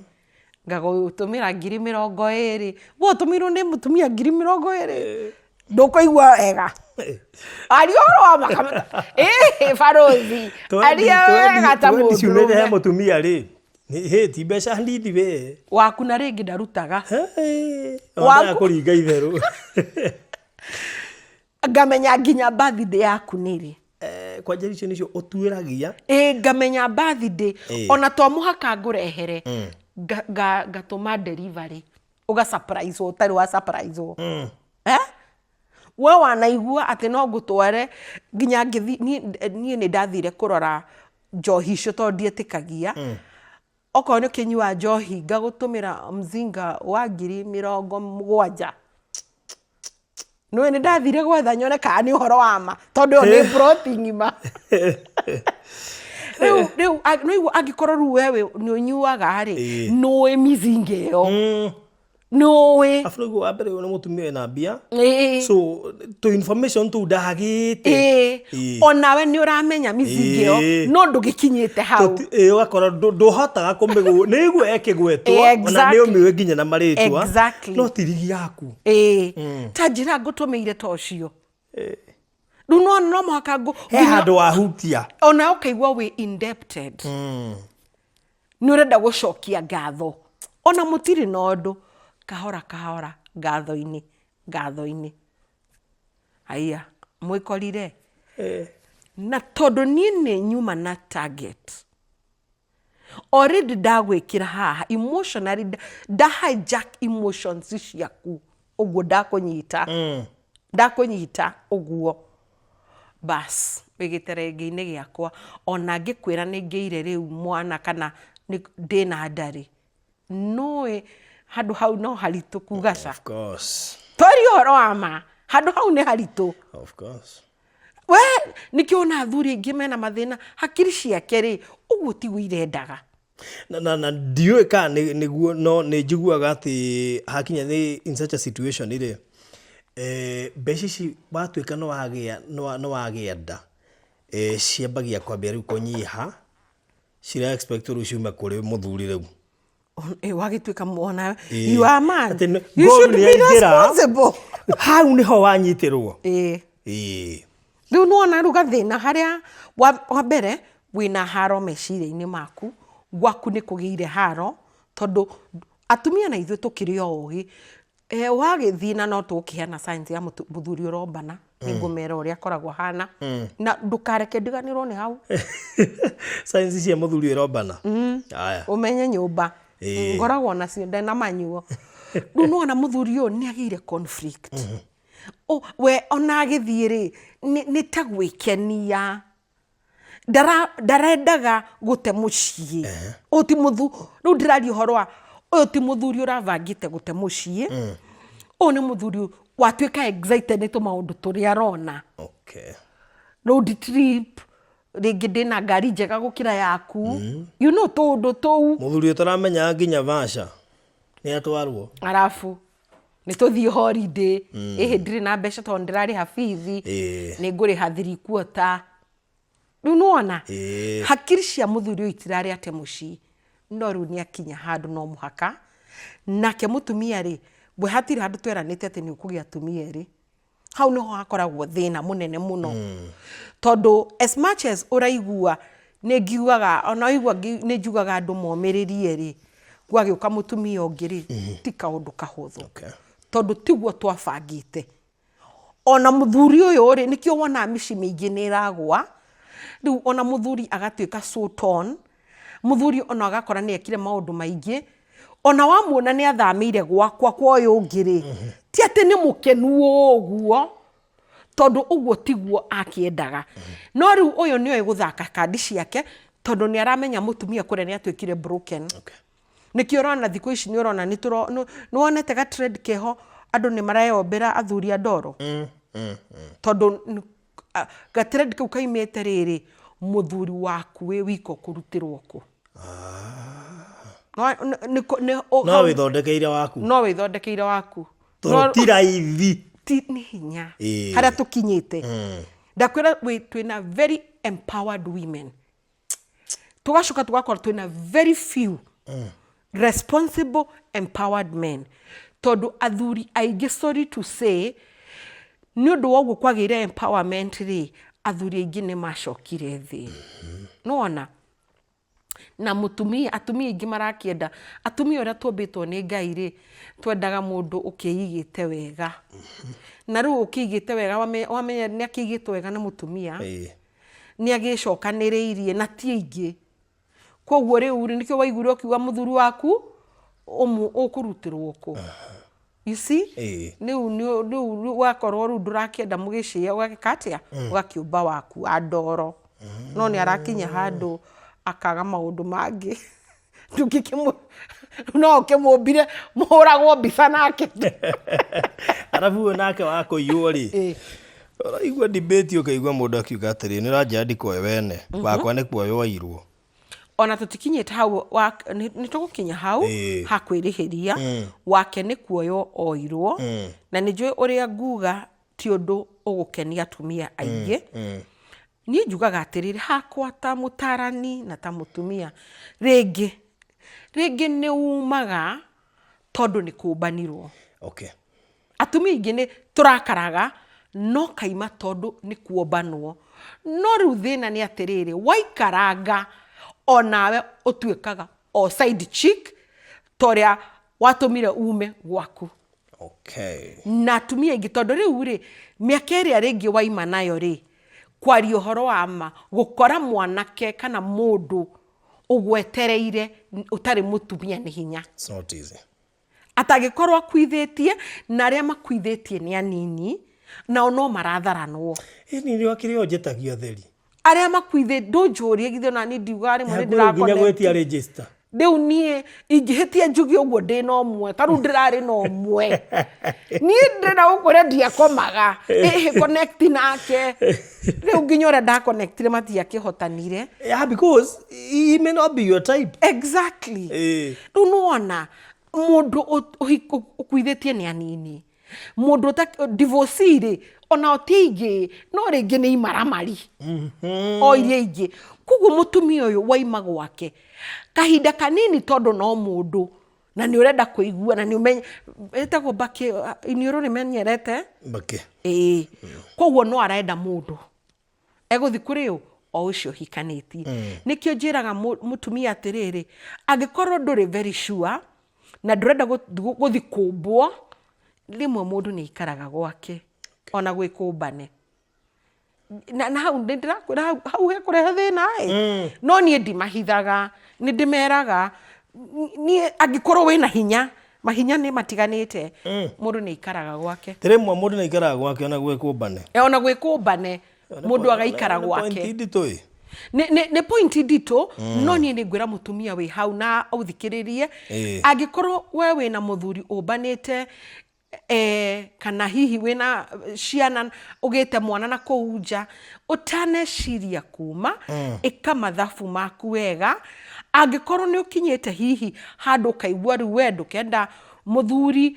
Ngagũtũmĩra 20,000, we ũtũmĩirwo nĩ mũtumia 20,000? Ndũkũigua wega. Aria ũhoro wa ma ĩĩ barũthi, aria wega ta Twendi ciumĩte he mũndũrũme. mũtumia rĩ, Hĩ, ti mbeca nini we. Waku na rĩngĩ ndarutaga. Hey, ona kũringa itherũ. Ngamenya nginya birthday yaku nĩ rĩ. Eh, kwanja icio nĩcio ũtuĩragia. Ĩ, ngamenya birthday. Ona to mũhaka ngũrehere. Ngatũma delivery. Ũga surprise wo ũtarĩ wa surprise wo. Eh? We wanaigua atĩ no ngũtware nginya ngĩthi niĩ nĩ ndathire kũrora njohi icio tondũ ndietĩkagia. Okorwo nĩ ũkĩnyua njohi ngagũtũmĩra mzinga wa 70,000. Nĩũĩ nĩ ndathire gwetha nyone kana nĩ ũhoro wa ma tondũ ĩyo nĩ plot ng'ima. Rĩu rĩu nĩũigua angĩkorwo rĩu we nĩ ũnyuaga rĩ, nĩũĩ mizinga ĩyo. Nĩũĩ. Arabu nĩguo wa mbere ũyũ nĩ mũtumia wĩna mbia. So tũ information tũu ndagĩte. Onawe nĩ ũramenya mizinga ĩyo no ndũgĩkinyĩte hau. Ĩĩ ũgakora ndũhotaga kũmĩgũ nĩ ĩguo ĩkĩgwetwo ona nĩ ũmĩũĩ nginya na marĩtwa. No ti rigi yaku. Ĩĩ. Ta njĩra ngũtũmĩire ta ũcio. Rĩu no no mũhaka ngũ He handũ wahutia. Ona ũkaigua wĩ indebted. Nĩ ũrenda gũcokia ngatho. Ona mũtirĩ na ũndũ. Kahora kahora ngatho-inĩ, ngatho-inĩ. Haiya, mwĩkorire? Na tondũ niĩ nĩ nyuma na target, already ndagwĩkĩra haha emotionally, nda hijack emotions ciaku ũguo ndakũnyita. Ndakũnyita ũguo. Bas, wĩ gĩterengĩ-inĩ gĩakwa. Ona ngĩkwĩra nĩ ngĩire rĩu mwana kana ndĩna nda rĩ, nũĩ handũ hau no haritũ kuga ca. Of course. Twaria ũhoro wa ma, handũ hau nĩ haritũ. Of course. We nĩkĩo ona athuri aingĩ mena mathĩna, hakiri ciake rĩ, ũguo tiguo irendaga. Na, na, na ndiũĩ kana nĩguo no nĩ njiguaga atĩ hakinya nĩ in such a situation rĩ, eh, mbeca ici watuĩka nĩ wagĩa nĩ wagĩa nda, eh, ciambagia kwambia rĩu kũnyiha, cira expect rĩu ciume kũrĩ mũthuri rĩu. Wagĩtuĩka mwana, you are a man. Atĩ You goal should nĩ be yaingĩra. responsible. Hau nĩho wanyitĩrwo. Rĩu nĩwona rĩu gathĩna harĩa wa mbere wĩna haro meciria-inĩ maku, gwaku nĩ kũgĩire haro, tondũ atumia na ithuĩ tũkĩrĩ o ũgĩ, wagĩthiĩ na no tũgũkĩheana signs ya mũthuri ũrombana, nĩngũmera ũrĩa akoragwo ahana, na ndũkareke ndiganĩrwo nĩ hau. Signs cia mũthuri ũrombana? Haya. Ũmenye nyũmba. Ngoragwo nacio ndena manyuo. Rĩu nĩwona mũthuri ũyũ nĩ agĩire conflict. We ona agĩthiĩ rĩ, nĩ ta gwĩkenia. Ndarendaga gũte mũciĩ. Ũyũ ti mũthu-, rĩu ndĩraria ũhoro wa, ũyũ ti mũthuri ũrabangĩte gũte mũciĩ. Ũyũ nĩ mũthuri watuĩka excited nĩ tũmaũndũ tũrĩa arona. Road trip, rĩngĩ ndĩna ngari njega gũkĩra yaku. You know tũũndũ tũu. Mũthuri ũtaramenyaga nginya Vasha nĩ atwarwo. Arabu nĩ tũthiĩ holiday. Ĩhĩ ndirĩ na mbeca tondũ ndĩrarĩha bithi. Nĩ ngũrĩha 3/4. Rĩu nĩwona? Hakiri cia mũthuri ũyũ itirarĩ ate mũciĩ. No rĩu nĩ akinya handũ no mũhaka. Nake mũtumia rĩ, we hatirĩ handũ tweranĩte atĩ nĩ ũkũgĩa atumia erĩ. Hau nĩho hakoragwo thĩna mũnene mũno. Tondũ as much as ũraigua nĩ ngiugaga, ona waigua nĩ njugaga andũ momĩrĩrie rĩ, gwagĩũka mũtumia ũngĩ rĩ, ti kaũndũ kahũthũ. Tondũ tiguo twabangĩte. Ona mũthuri ũyũ rĩ, nĩkĩo wonaga mĩciĩ mĩingĩ nĩ ĩragũa. Rĩu ona mũthuri agatuĩka so torn. Mũthuri ona agakora nĩ ekire maũndũ maingĩ. Ona wamuona nĩ athamĩire gwakwa kwa ũyũ ũngĩ rĩ, ti atĩ nĩ mũkenu ũguo, tondũ ũguo tiguo akĩendaga. No rĩu ũyũ nĩoĩ gũthaka kandi ciake, tondũ nĩ aramenya mũtumia kũrĩa nĩ atuĩkire broken. Nĩkĩo ũrona thikũ ici nĩ ũrona nĩ tũro, nĩ wonete ga trend keho andũ nĩ mareyombĩra athuri a ndoro? Tondũ ga trend kau kaimĩte rĩrĩ, mũthuri waku wĩ wika ũkũrutĩrwo kũ? No wĩthondekeire waku. No wĩthondekeire waku. Tondũ ti raithi. Ti, nĩ hinya. Harĩa tũkinyĩte. Ndakwĩra twĩna very empowered women. Tũgacoka tũgakorwo twĩna very few responsible empowered men. Tondũ athuri aingĩ, sorry to say, nĩ ũndũ wa ũguo kwagĩire empowerment rĩ, athuri aingĩ nĩ macokire thĩ. Nĩwona? Na mũtumia, atumia aingĩ marakĩenda, atumia ũrĩa tũmbĩtwo nĩ Ngai rĩ, twendaga mũndũ ũkĩigĩte wega. Na rĩu ũkĩigĩte wega wamenya nĩ akĩigĩtwo wega nĩ mũtumia, nĩ agĩcokanĩrĩirie na ti aingĩ. Koguo rĩu rĩ, nĩkĩo waiguire ũkiuga mũthuri waku ũkũrutĩrwo kũ? You see? Rĩu rĩu wakorwo rĩu ndũrakĩenda mũgĩcĩe ũgagĩka atĩa? Ũgakĩũmba waku wa ndoro. No nĩ arakinya handũ akaga maũndũ mangĩ. Ndũngĩkĩmũ no ũkĩmũmbire mũhũragwo mbica nake. Arabu ũyũ nake wa kũiywo rĩ, ũraigua debate ũkaigua mũndũ akiuga atĩrĩ, nĩ ũranjĩra ndikoe wene, wakwa nĩ kuoywo oirwo. Ona tũtikinyĩte hau wa, nĩ nĩ tũgũkinya hau ha kwĩrĩhĩria. Wake nĩ kuoywo oirwo, na nĩ njũĩ ũrĩa nguga ti ũndũ ũgũkenia atumia aingĩ. Niĩ njugaga atĩrĩrĩ, hakwa ta mũtarani na ta mũtumia, rĩngĩ rĩngĩ nĩ umaga tondũ nĩ kũmbanirwo. Atumia aingĩ nĩ tũrakaraga no kaima tondũ nĩ kuombanwo. No rĩu thĩna nĩ atĩrĩrĩ, waikaranga onawe ũtuĩkaga o side chick ta ũrĩa watũmire ume gwaku. Na atumia aingĩ tondũ rĩu rĩ, mĩaka ĩrĩa rĩngĩ waima nayo rĩ, kwaria ũhoro wa ma, gũkora mwanake kana mũndũ ũgwetereire ũtarĩ mũtumia nĩ hinya. It's not easy. Atangĩkorwo akuithĩtie, na arĩa makuithĩtie nĩ anini, nao no maratharanwo. Ĩni nĩ akĩrĩ o njĩtagia theri. Arĩa makuithĩtie, ndũnjũrie githĩ ona niĩ ndiugaga rĩmwe nĩ Nginya ndĩra gwĩtia register. Rĩu niĩ ingĩhĩtia njuge ũguo ndĩ na ũmwe, ta rĩu ndĩrarĩ na ũmwe. Niĩ ndĩrenda gũkwĩra ndiakomaga, ĩhĩ connect nake. Rĩu nginya ũrĩa ndaconnectire matiakĩhotanire. Yeah, because he may not be your type. Exactly. Rĩu nĩwona mũndũ ũkuithĩtie nĩ anini. Mũndũ divorcee rĩ, onao ti aingĩ, no rĩngĩ nĩ imaramari. O iria ingĩ. Koguo mũtumia ũyũ waima gwake, kahinda kanini tondũ no mũndũ, na nĩ ũrenda kũigua, na nĩ ũmenye, ĩtagwo mbakĩ, iniũrũ rĩmenyerete? Mbakĩ. Ĩĩ. Koguo no arenda mũndũ. Egũthiĩ kũrĩ ũ? O ũcio ũhikanĩtie. Nĩkĩo njĩraga mũtumia atĩrĩrĩ, angĩkorwo ndũrĩ very sure, na ndũrenda gũthiĩ kũmbwo, rĩmwe mũndũ nĩ aikaraga gwake, ona gwĩ kũmbane. Na hau nĩ ndĩrakwĩra hau, hau hekũrehe thĩna ĩ. No niĩ ndimahithaga, nĩ ndĩmeraga, niĩ angĩkorwo wĩna hinya, mahinya nĩ matiganĩte, mũndũ nĩ aikaraga gwake. Ti rĩmwe mũndũ nĩ aikaraga gwake ona gwĩ kũmbane. Ona gwĩ kũmbane, mũndũ agaikara gwake. Nĩ point nditũ ĩ. Nĩ point nditũ, no niĩ nĩ ngwĩra mũtumia wĩ hau na ũthikĩrĩrie, angĩkorwo we wĩna mũthuri ũmbanĩte, kana hihi wĩna ciana ũgĩte mwana na kũu nja, ũtaneciria kuma, ĩka mathabu maku wega, angĩkorwo nĩ ũkinyĩte hihi handũ ũkaigua rĩu we ndũkenda mũthuri,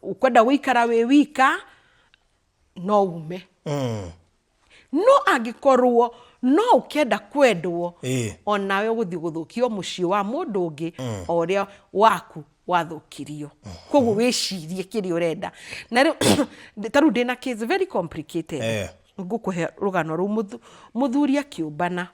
ũkwenda gũikara wĩ wika, no ume. No angĩkorwo no ũkĩenda kwendwo, onawe ũgũthiĩ gũthũkio mũciĩ wa mũndũ ũngĩ o ũrĩa waku wathũkirio. Koguo wĩcirie kĩrĩa ũrenda. Na rĩu ta rĩu ndĩna case very complicated. Ngũkũhe rũgano rũu. Mũthuri akĩũmbana.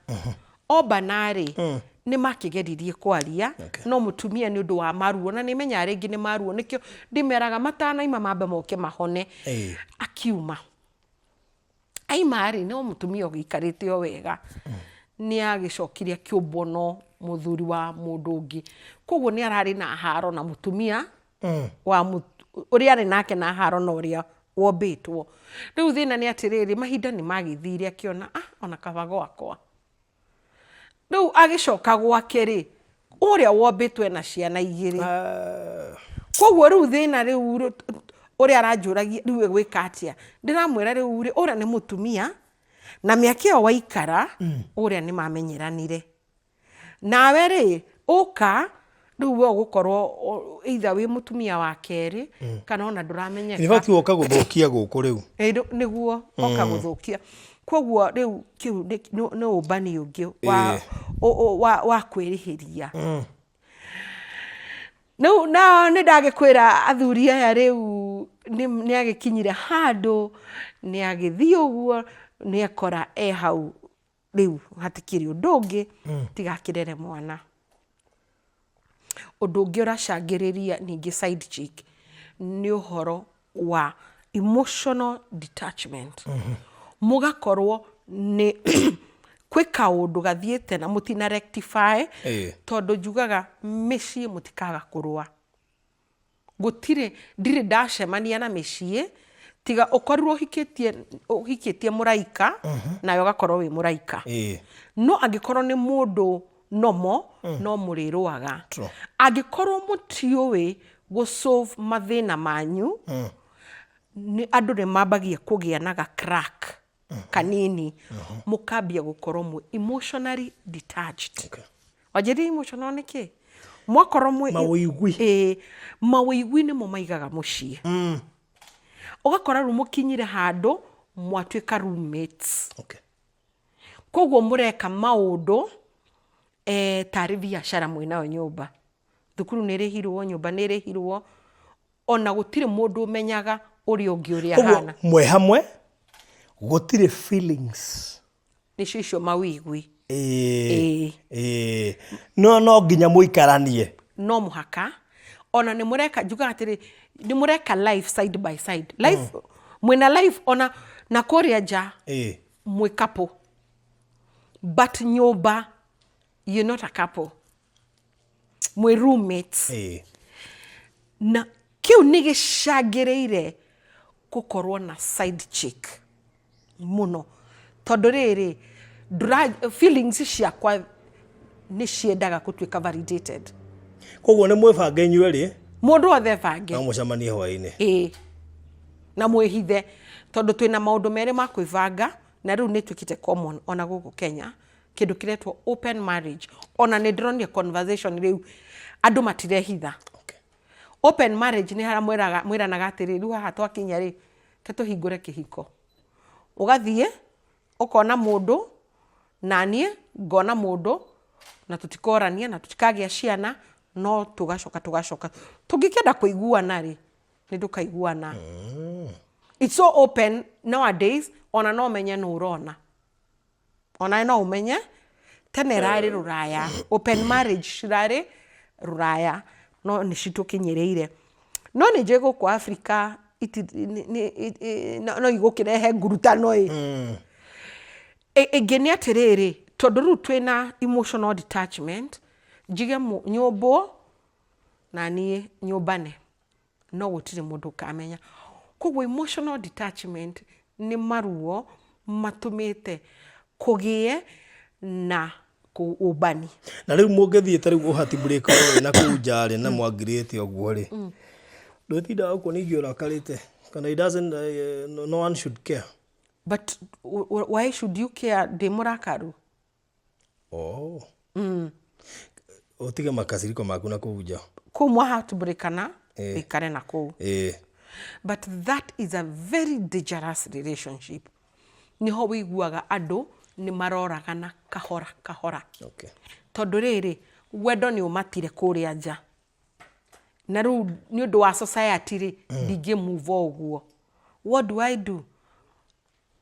Ombana rĩ, nĩ makĩgeririe kwaria, no mũtumia nĩ ũndũ wa maruo, na nĩ menyaga rĩngĩ nĩ maruo, nĩkĩo ndĩmeraga matanaima mambe moke mahone. Akiuma. Aima rĩ, no mũtumia ũgĩikarĩte o wega, nĩ agĩcokire akĩũmbwo no mũthuri wa mũndũ ũngĩ. Koguo nĩ ararĩ na haro na mũtumia wa ũrĩa arĩ nake na haro na ũrĩa wombĩtwo. Rĩu thĩna nĩ atĩrĩrĩ, mahinda nĩ magĩthire akĩona, ah, ona kaba gwakwa. Rĩu agĩcoka gwake rĩ, ũrĩa wombĩtwo ena ciana igĩrĩ. Koguo rĩu thĩna rĩu ũrĩa aranjũragia rĩu egwĩka atĩa, ndĩramwĩra rĩu rĩ, ũrĩa nĩ mũtumia, na mĩaka ĩyo waikara, ũrĩa nĩ mamenyeranire. Nawe rĩ, ũka, rĩu we ũgũkorwo either wĩ mũtumia wa kerĩ, kana ona ndũramenyeka. In fact woka gũthũkia gũkũ rĩu. Nĩguo, oka gũthũkia. Koguo rĩu kĩu nĩ ũmbani ũngĩ wa kwĩrĩhĩria. Rĩu na nĩ ndagĩkwĩra athuri aya rĩu nĩ agĩkinyire handũ, nĩ agĩthiĩ ũguo, nĩ ekora e hau rĩu hatikĩrĩ ũndũ ũngĩ tiga akĩrere mwana. Ũndũ ũngĩ ũracangĩrĩria ningĩ side chick nĩ ũhoro wa emotional detachment. Mũgakorwo nĩ kwĩ kaũndũ gathiĩte na mũtina rectify, tondũ njugaga mĩciĩ mũtikaga kũrũa. Gũtirĩ, ndirĩ ndacemania na mĩciĩ tiga ũkorirwo ũhikĩtie ũhikĩtie mũraika nawe ũgakorwo wĩ mũraika. No angĩkorwo nĩ mũndũ nomo no mũrĩrũaga. True. Angĩkorwo mũtiũĩ gũ solve mathĩna manyu, nĩ andũ nĩ mambagia kũgĩa na ga crack kanini, mũkambia gũkorwo mwĩ emotionally detached. Wanjĩrire emotional nĩ kĩ? Mwakorwo mwĩ Mawĩigwi. Ĩĩ, mawĩigwi nĩmo maigaga mũciĩ. Ũgakora rĩu mũkinyire handũ mwatuĩka roommates. Koguo mũreka maũndũ tarĩ biacara mwĩnayo nyũmba. Thukuru nĩ ĩrĩhirwo, nyũmba nĩ ĩrĩhirwo, ona gũtirĩ mũndũ ũmenyaga ũrĩa ũngĩ ũrĩa Koguo ahana. mwĩ hamwe gũtirĩ feelings. Nĩcio icio mawĩigwi. Ĩĩ. Ĩĩ. No no nginya mũikaranie. No mũhaka. Ona nĩ mũreka, njugaga atĩrĩ, nĩ mũreka life side by side. Life, mwĩna life ona na kũrĩa nja mwĩ couple. But nyũmba, you're not a couple. Mwĩ roommates. Na kĩu nĩ gĩcangĩrĩire gũkorwo na side chick mũno. Tondũ rĩrĩ, ndũra, feelings ciakwa nĩ ciendaga gũtuĩka validated. Koguo nĩ mwĩbange inyuĩ erĩ. Mũndũ wothe ebange. No mũcemanie hwaĩ-inĩ. Ĩĩ. Na mwĩhithe. Tondũ twĩna maũndũ merĩ ma kwĩbanga, na rĩu nĩ ĩtuĩkĩte common ona gũkũ Kenya, kĩndũ kĩretwo open marriage. Ona nĩ ndĩronire conversation rĩu, andũ matirehitha. Open marriage nĩ harĩa mwĩranaga atĩrĩrĩ, rĩu haha twakinya rĩ, reke tũhingũre kĩhiko. Ũgathiĩ, ũkona mũndũ, naniĩ ngona mũndũ, na tũtikorania, na tũtikagĩa ciana, no tũgacoka tũgacoka. Tũngĩkĩenda kũiguana rĩ, nĩ tũkaiguana. It's so open nowadays, ona no ũmenye nũ ũrona. Onawe no ũmenye, tene ĩrarĩ rũraya, open marriage cirarĩ rũraya, no nĩ citũkinyĩrĩire. No nĩ njũĩ gũkũ Africa no igũkĩrehe ngurutano ĩ. Ĩngĩ nĩ atĩrĩrĩ, tondũ rĩu twĩna emotional detachment, njige nyũmbwo na niĩ nyũmbane. No gũtirĩ mũndũ ũkamenya. Koguo emotional detachment nĩ maruo matũmĩte kũgĩe na ũmbani. Na rĩu mũngĩthiĩ ta rĩu ũhati break rĩ na kũu nja rĩ na mwangirĩte ũguo rĩ, ndwĩtindaga ũguo ningĩ ũrakarĩte kana it doesn't, no one should care. But why should you care ndĩ mũrakaru? Oh. Ũtige makasiriko maku na kũu nja. Kũu mwahatũrĩkana, wĩikare na kũu. But that is a very dangerous relationship. Nĩho wĩiguaga andũ nĩ maroragana kahora kahora. Tondũ rĩrĩ, wendo nĩ ũmatire kũrĩa nja. Na rĩu nĩ ũndũ wa society rĩ, ndingĩ move o ũguo. What do I do?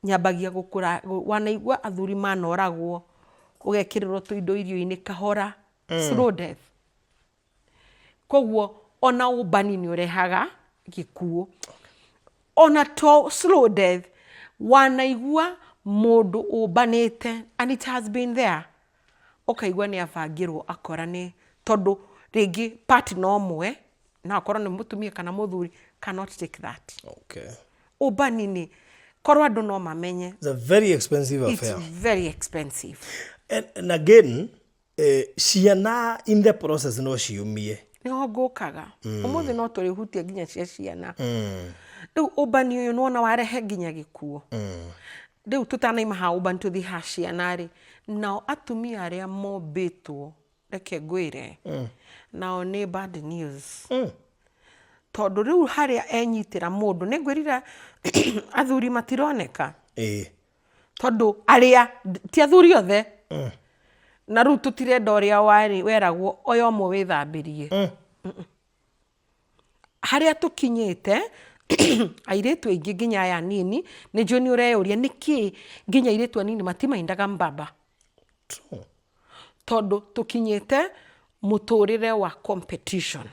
Nyambagia gũkũra, wanaigua athuri manoragwo, ũgekĩrĩrwo tũindo irio-inĩ kahora, slow death. Koguo ona ũmbani nĩ ũrehaga gĩkuũ. Ona to slow death, wanaigua mũndũ ũmbanĩte and it has been there, ũkaigua nĩ abangĩrwo akora nĩ tondũ rĩngĩ partner ũmwe, no akorwo nĩ mũtumia kana mũthuri, cannot take that. Ũmbani nĩ, korwo andũ no mamenye. It's a very expensive It's affair. very expensive. And again, ciana in the process no ciumie. Nĩho ngũkaga. Ũmũthĩ no tũrĩhutia nginya cia ciana. Rĩu ũmbani ũyũ nĩwona warehe nginya gĩkuũ. Rĩu tũtanaima ha ũmbani tũthiĩ ha ciana rĩ, nao atumia arĩa mombĩtwo, reke ngwĩre, nao nĩ bad news. Tondũ rĩu harĩa enyitĩra mũndũ, nĩ ngwĩrire athuri matironeka. Tondũ arĩa, ti athuri othe. Na rĩu tũtirenda ũrĩa warĩ, weragwo oya ũmwe wĩthambĩrie. Harĩa tũkinyĩte, airĩtu aingĩ nginya aya anini, nĩ njũĩ nĩ ũreyũria nĩkĩ nginya airĩtu anini matimaindaga mbaba. Tondũ tũkinyĩte Mũtũrĩre wa competition,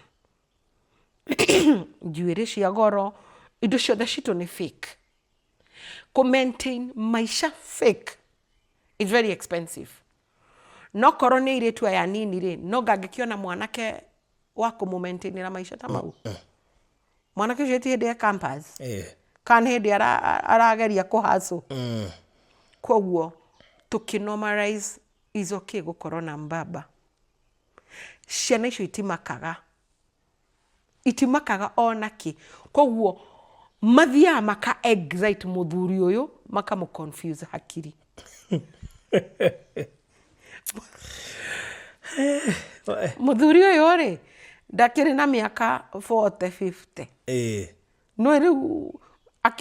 njuĩrĩ cia goro, indo ciothe citũ nĩ fake. Kũ maintain maica fake is very expensive. No korwo nĩ airĩtu aya anini rĩ, no anga angĩkĩona mwanake wa kũmũ maintain ĩra maica ta mau? Mwanake ũcio ti hĩndĩ e campus? Kana nĩ hĩndĩ arageria kũ hustle? Koguo tũkĩ normalize is okay gũkorwo na mbaba. Ciana icio itimakaga, itimakaga ona kĩ. Koguo mathiaga maka excite mũthuri ũyũ makamũ confuse hakiri. Mũthuri ũyũ rĩ, ndakĩrĩ na mĩaka 40, 50. Nĩũĩ rĩu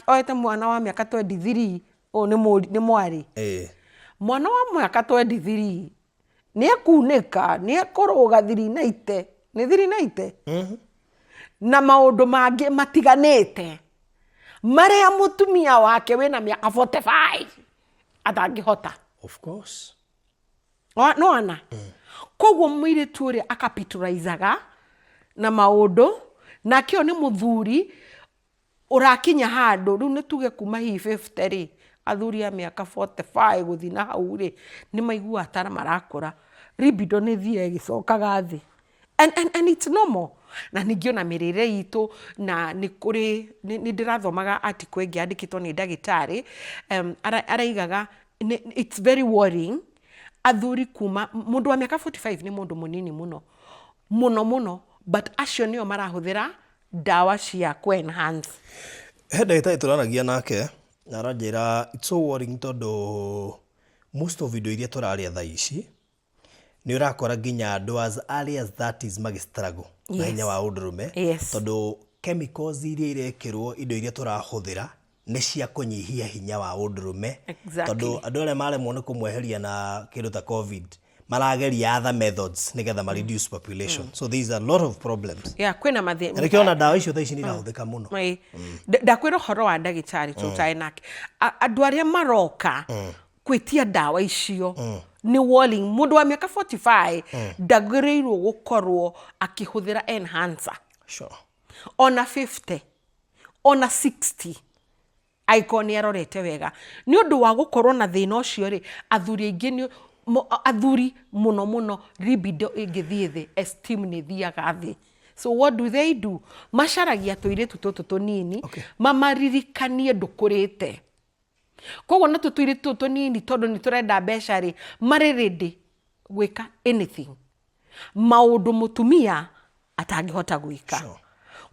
oete mwana wa mĩaka 23, ũyũ nĩ mwarĩ. Mwana wa mĩaka 23 nĩ ekunĩka, nĩ ekũrũga 390, nĩ 390? Na maũndũ mangĩ matiganĩte marĩa mũtumia wake wĩna mĩaka 45 atangĩhota. Of course. Nĩwona? Koguo mũirĩtu ũrĩa akapitũraizaga na maũndũ, nake ũyũ nĩ mũthuri ũrakinya handũ, rĩu nĩ tuge kuma hihi 50 rĩ, athuri a mĩaka 45 gũthiĩ na hau rĩ, nĩ maiguaga ta marakũra, libido nĩ ĩthiaga ĩgĩcokaga thĩ. And it's normal. Na ningĩ ona mĩrĩre itũ, na nĩ kũrĩ, nĩ ndĩrathomaga article ĩngĩ yandĩkĩtwo nĩ ndagĩtarĩ, araigaga it's very worrying, athuri kuma, mũndũ wa mĩaka 45 nĩ mũndũ mũnini mũno, mũno mũno, but acio nĩo marahũthĩra ndawa cia kũ enhance. He ndagĩtarĩ tũraragia nake na aranjĩra it's so worrying tondũ most of indo iria tũrarĩa thaa ici nĩ ũrakora nginya andũ as early as 30s magĩ struggle na hinya wa ũndũrũme tondũ chemicals iria irekĩrwo indo iria tũrahũthĩra nĩ cia kũnyihia hinya wa ũndũrũme. Tondũ andũ arĩa maremwo nĩ kũmweheria na kĩndũ ta Covid marageria other methods nĩgetha ma reduce population. So there is a lot of problems. Yeah, kwĩna mathĩna. Na nĩkĩo ona ndawa icio thaa ici nĩ irahũthĩka mũno. Ĩĩ. Ndakwĩra ũhoro wa ndagĩtarĩ tũtarĩ nake. Andũ arĩa maroka gwĩtia ndawa icio nĩ worrying. Mũndũ wa mĩaka 45 ndagĩrĩirwo gũkorwo akĩhũthĩra enhancer. Ona 50, ona 60 angĩkorwo nĩ arorete wega. Nĩ ũndũ wa gũkorwo na thĩna ũcio rĩ, athuri aingĩ nĩ, athuri mũno mũno libido ĩngĩthiĩ thĩ, esteem nĩ ĩthiaga thĩ. So what do they do? Macaragia tũirĩtu tũtũ tũnini, mamaririkanie ndũkũrĩte. Koguo natuo tũirĩtu tũtũ tũnini tondũ nĩ tũrenda mbeca rĩ, marĩ ready gwĩka anything. Maũndũ mũtumia atangĩhota gwĩka.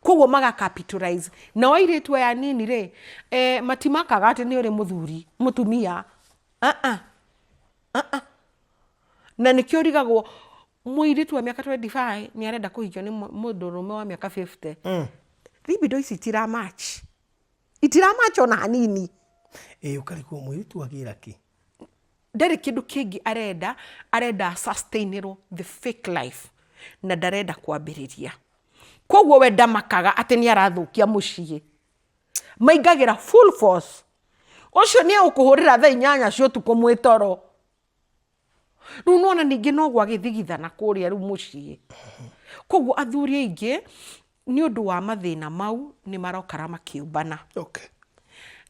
Koguo maga capitalize. Nao airĩtu aya anini rĩ, matimakaga atĩ nĩ ũrĩ mũthuri, mũtumia. Na nĩkĩo ũrigagwo mũirĩtu wa mĩaka 25 nĩ arenda kũhikio nĩ mũndũrũme wa mĩaka 50. Libido ici itira match. Itira match ona hanini. Ĩĩ ũkarigwo mũirĩtu agĩra kĩ? Ndarĩ kĩndũ kĩngĩ arenda, arenda a sustain-ĩrwo the fake life na ndarenda kwambĩrĩria. Koguo we ndamakaga atĩ nĩ arathũkia mũciĩ. Maingagĩra full force. Ũcio nĩ egũkũhũrĩra thaa inyanya cia ũtukũ mwĩ toro. Rĩu nĩwona ningĩ no gwagĩthigithana kũrĩa rĩu mũciĩ. Koguo athuri aingĩ nĩ ũndũ wa mathĩna mau nĩ marokara makĩũmbana.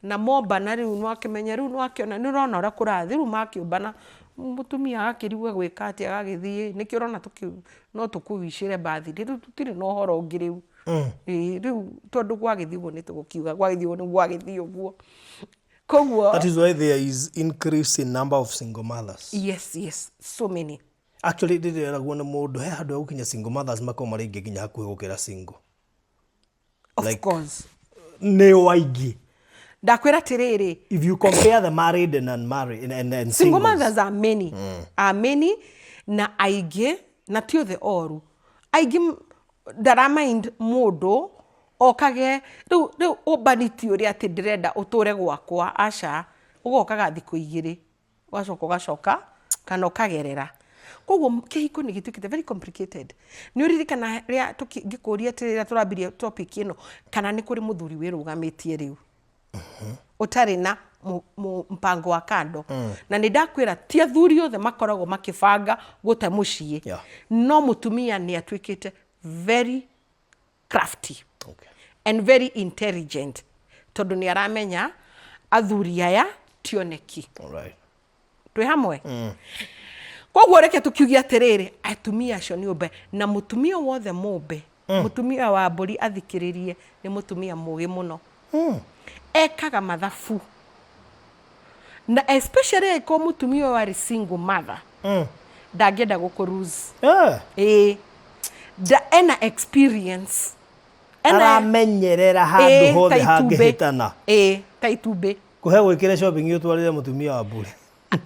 Na mombana rĩu nĩwakĩmenya rĩu nĩwakĩona nĩũrona ũrĩa kũrathiĩ rĩu makĩũmbana mũtumia agakĩrigwo egwĩka atĩa agagĩthiĩ nĩkĩo ũrona no tũkũwicĩre birthday rĩu tũtirĩ na ũhoro ũngĩ rĩu. Ĩĩ rĩu tondũ gwagĩthiĩ ũguo nĩtũgũkiuga gwagĩthiĩ ũguo nĩ gwagĩthiĩ ũguo. Koguo That is why there is increase in number of single mothers. Yes, so many. Actually ndĩreragwo nĩ mũndũ he handũ hegũkinya single mothers makorwo marĩ aingĩ nginya hakuhĩ gũkĩra single. Of course. Nĩo aingĩ. Ndakwĩra atĩrĩrĩ. If you compare the married and unmarried and Single singles. mothers are many. Are many na aingĩ na ti othe oru. Aingĩ ndara mind mũndũ okage rĩu rĩu ũmbani ti ũrĩa atĩ ndĩrenda ũtũre gwakwa aca ũgokaga thikũ igĩrĩ ũgacoka ũgacoka kana ũkagerera. Koguo kĩhiko nĩ gĩtuĩkĩte very complicated. Nĩ ũririkana rĩrĩa ngĩkũria atĩrĩ rĩrĩa tũrambirie topic ĩno kana nĩ kũrĩ mũthuri wĩrũgamĩtie rĩu ũtarĩ na mpango wa kando. Na nĩ ndakwĩra ti athuri othe makoragwo makĩbanga gũte mũciĩ. No mũtumia nĩ atuĩkĩte very crafty and very intelligent, tondũ nĩ aramenya athuri aya tioneki. Twĩ hamwe. Koguo reke tũkiuge atĩrĩrĩ, atumia acio nĩ ũmbe, na mũtumia wothe mũmbe, mũtumia wa mbũri athikĩrĩrie, nĩ mũtumia mũgĩ mũno. Ekaga mathabu, na especially angĩkorwo mũtumia ũyũ arĩ single mother, ndangĩenda gũkũ lose. Ĩĩ, ena experience. Aramenyerera handũ Ĩĩ, hothe ta itumbĩ. hangĩhĩtana. Ĩĩ, ta itumbĩ. Kũhe gwĩkĩre shopping ũtwarĩre mũtumia wa mbũri.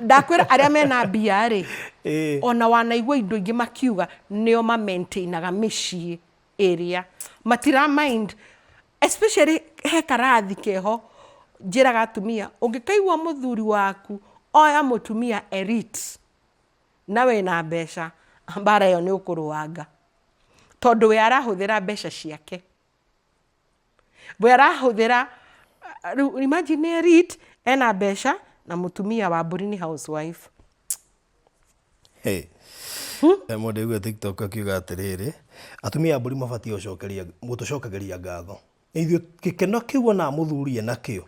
Ndakwĩra arĩa mena mbia rĩ, ona wanaigua indo ingĩ makiuga nĩo ma-maintainaga mĩciĩ ĩrĩa matira mind, especially he karathi keho njĩraga atumia, ũngĩkaigua mũthuri waku oya mũtumia elite na wĩna mbeca, mbara ĩyo nĩ ũkũrũanga, tondũ we arahũthĩra mbeca ciake, we arahũthĩra. Rĩu imagine nĩ elite, ena mbeca, na mũtumia wa mbũri nĩ housewife. Hey. Mũndũ aigua TikTok akiuga atĩrĩrĩ, atumia a mbũri mabatiĩ gũcokeria gũtũcokagĩria ngatho. Nĩ ithuĩ gĩkeno kĩu ona mũthuri enakĩo.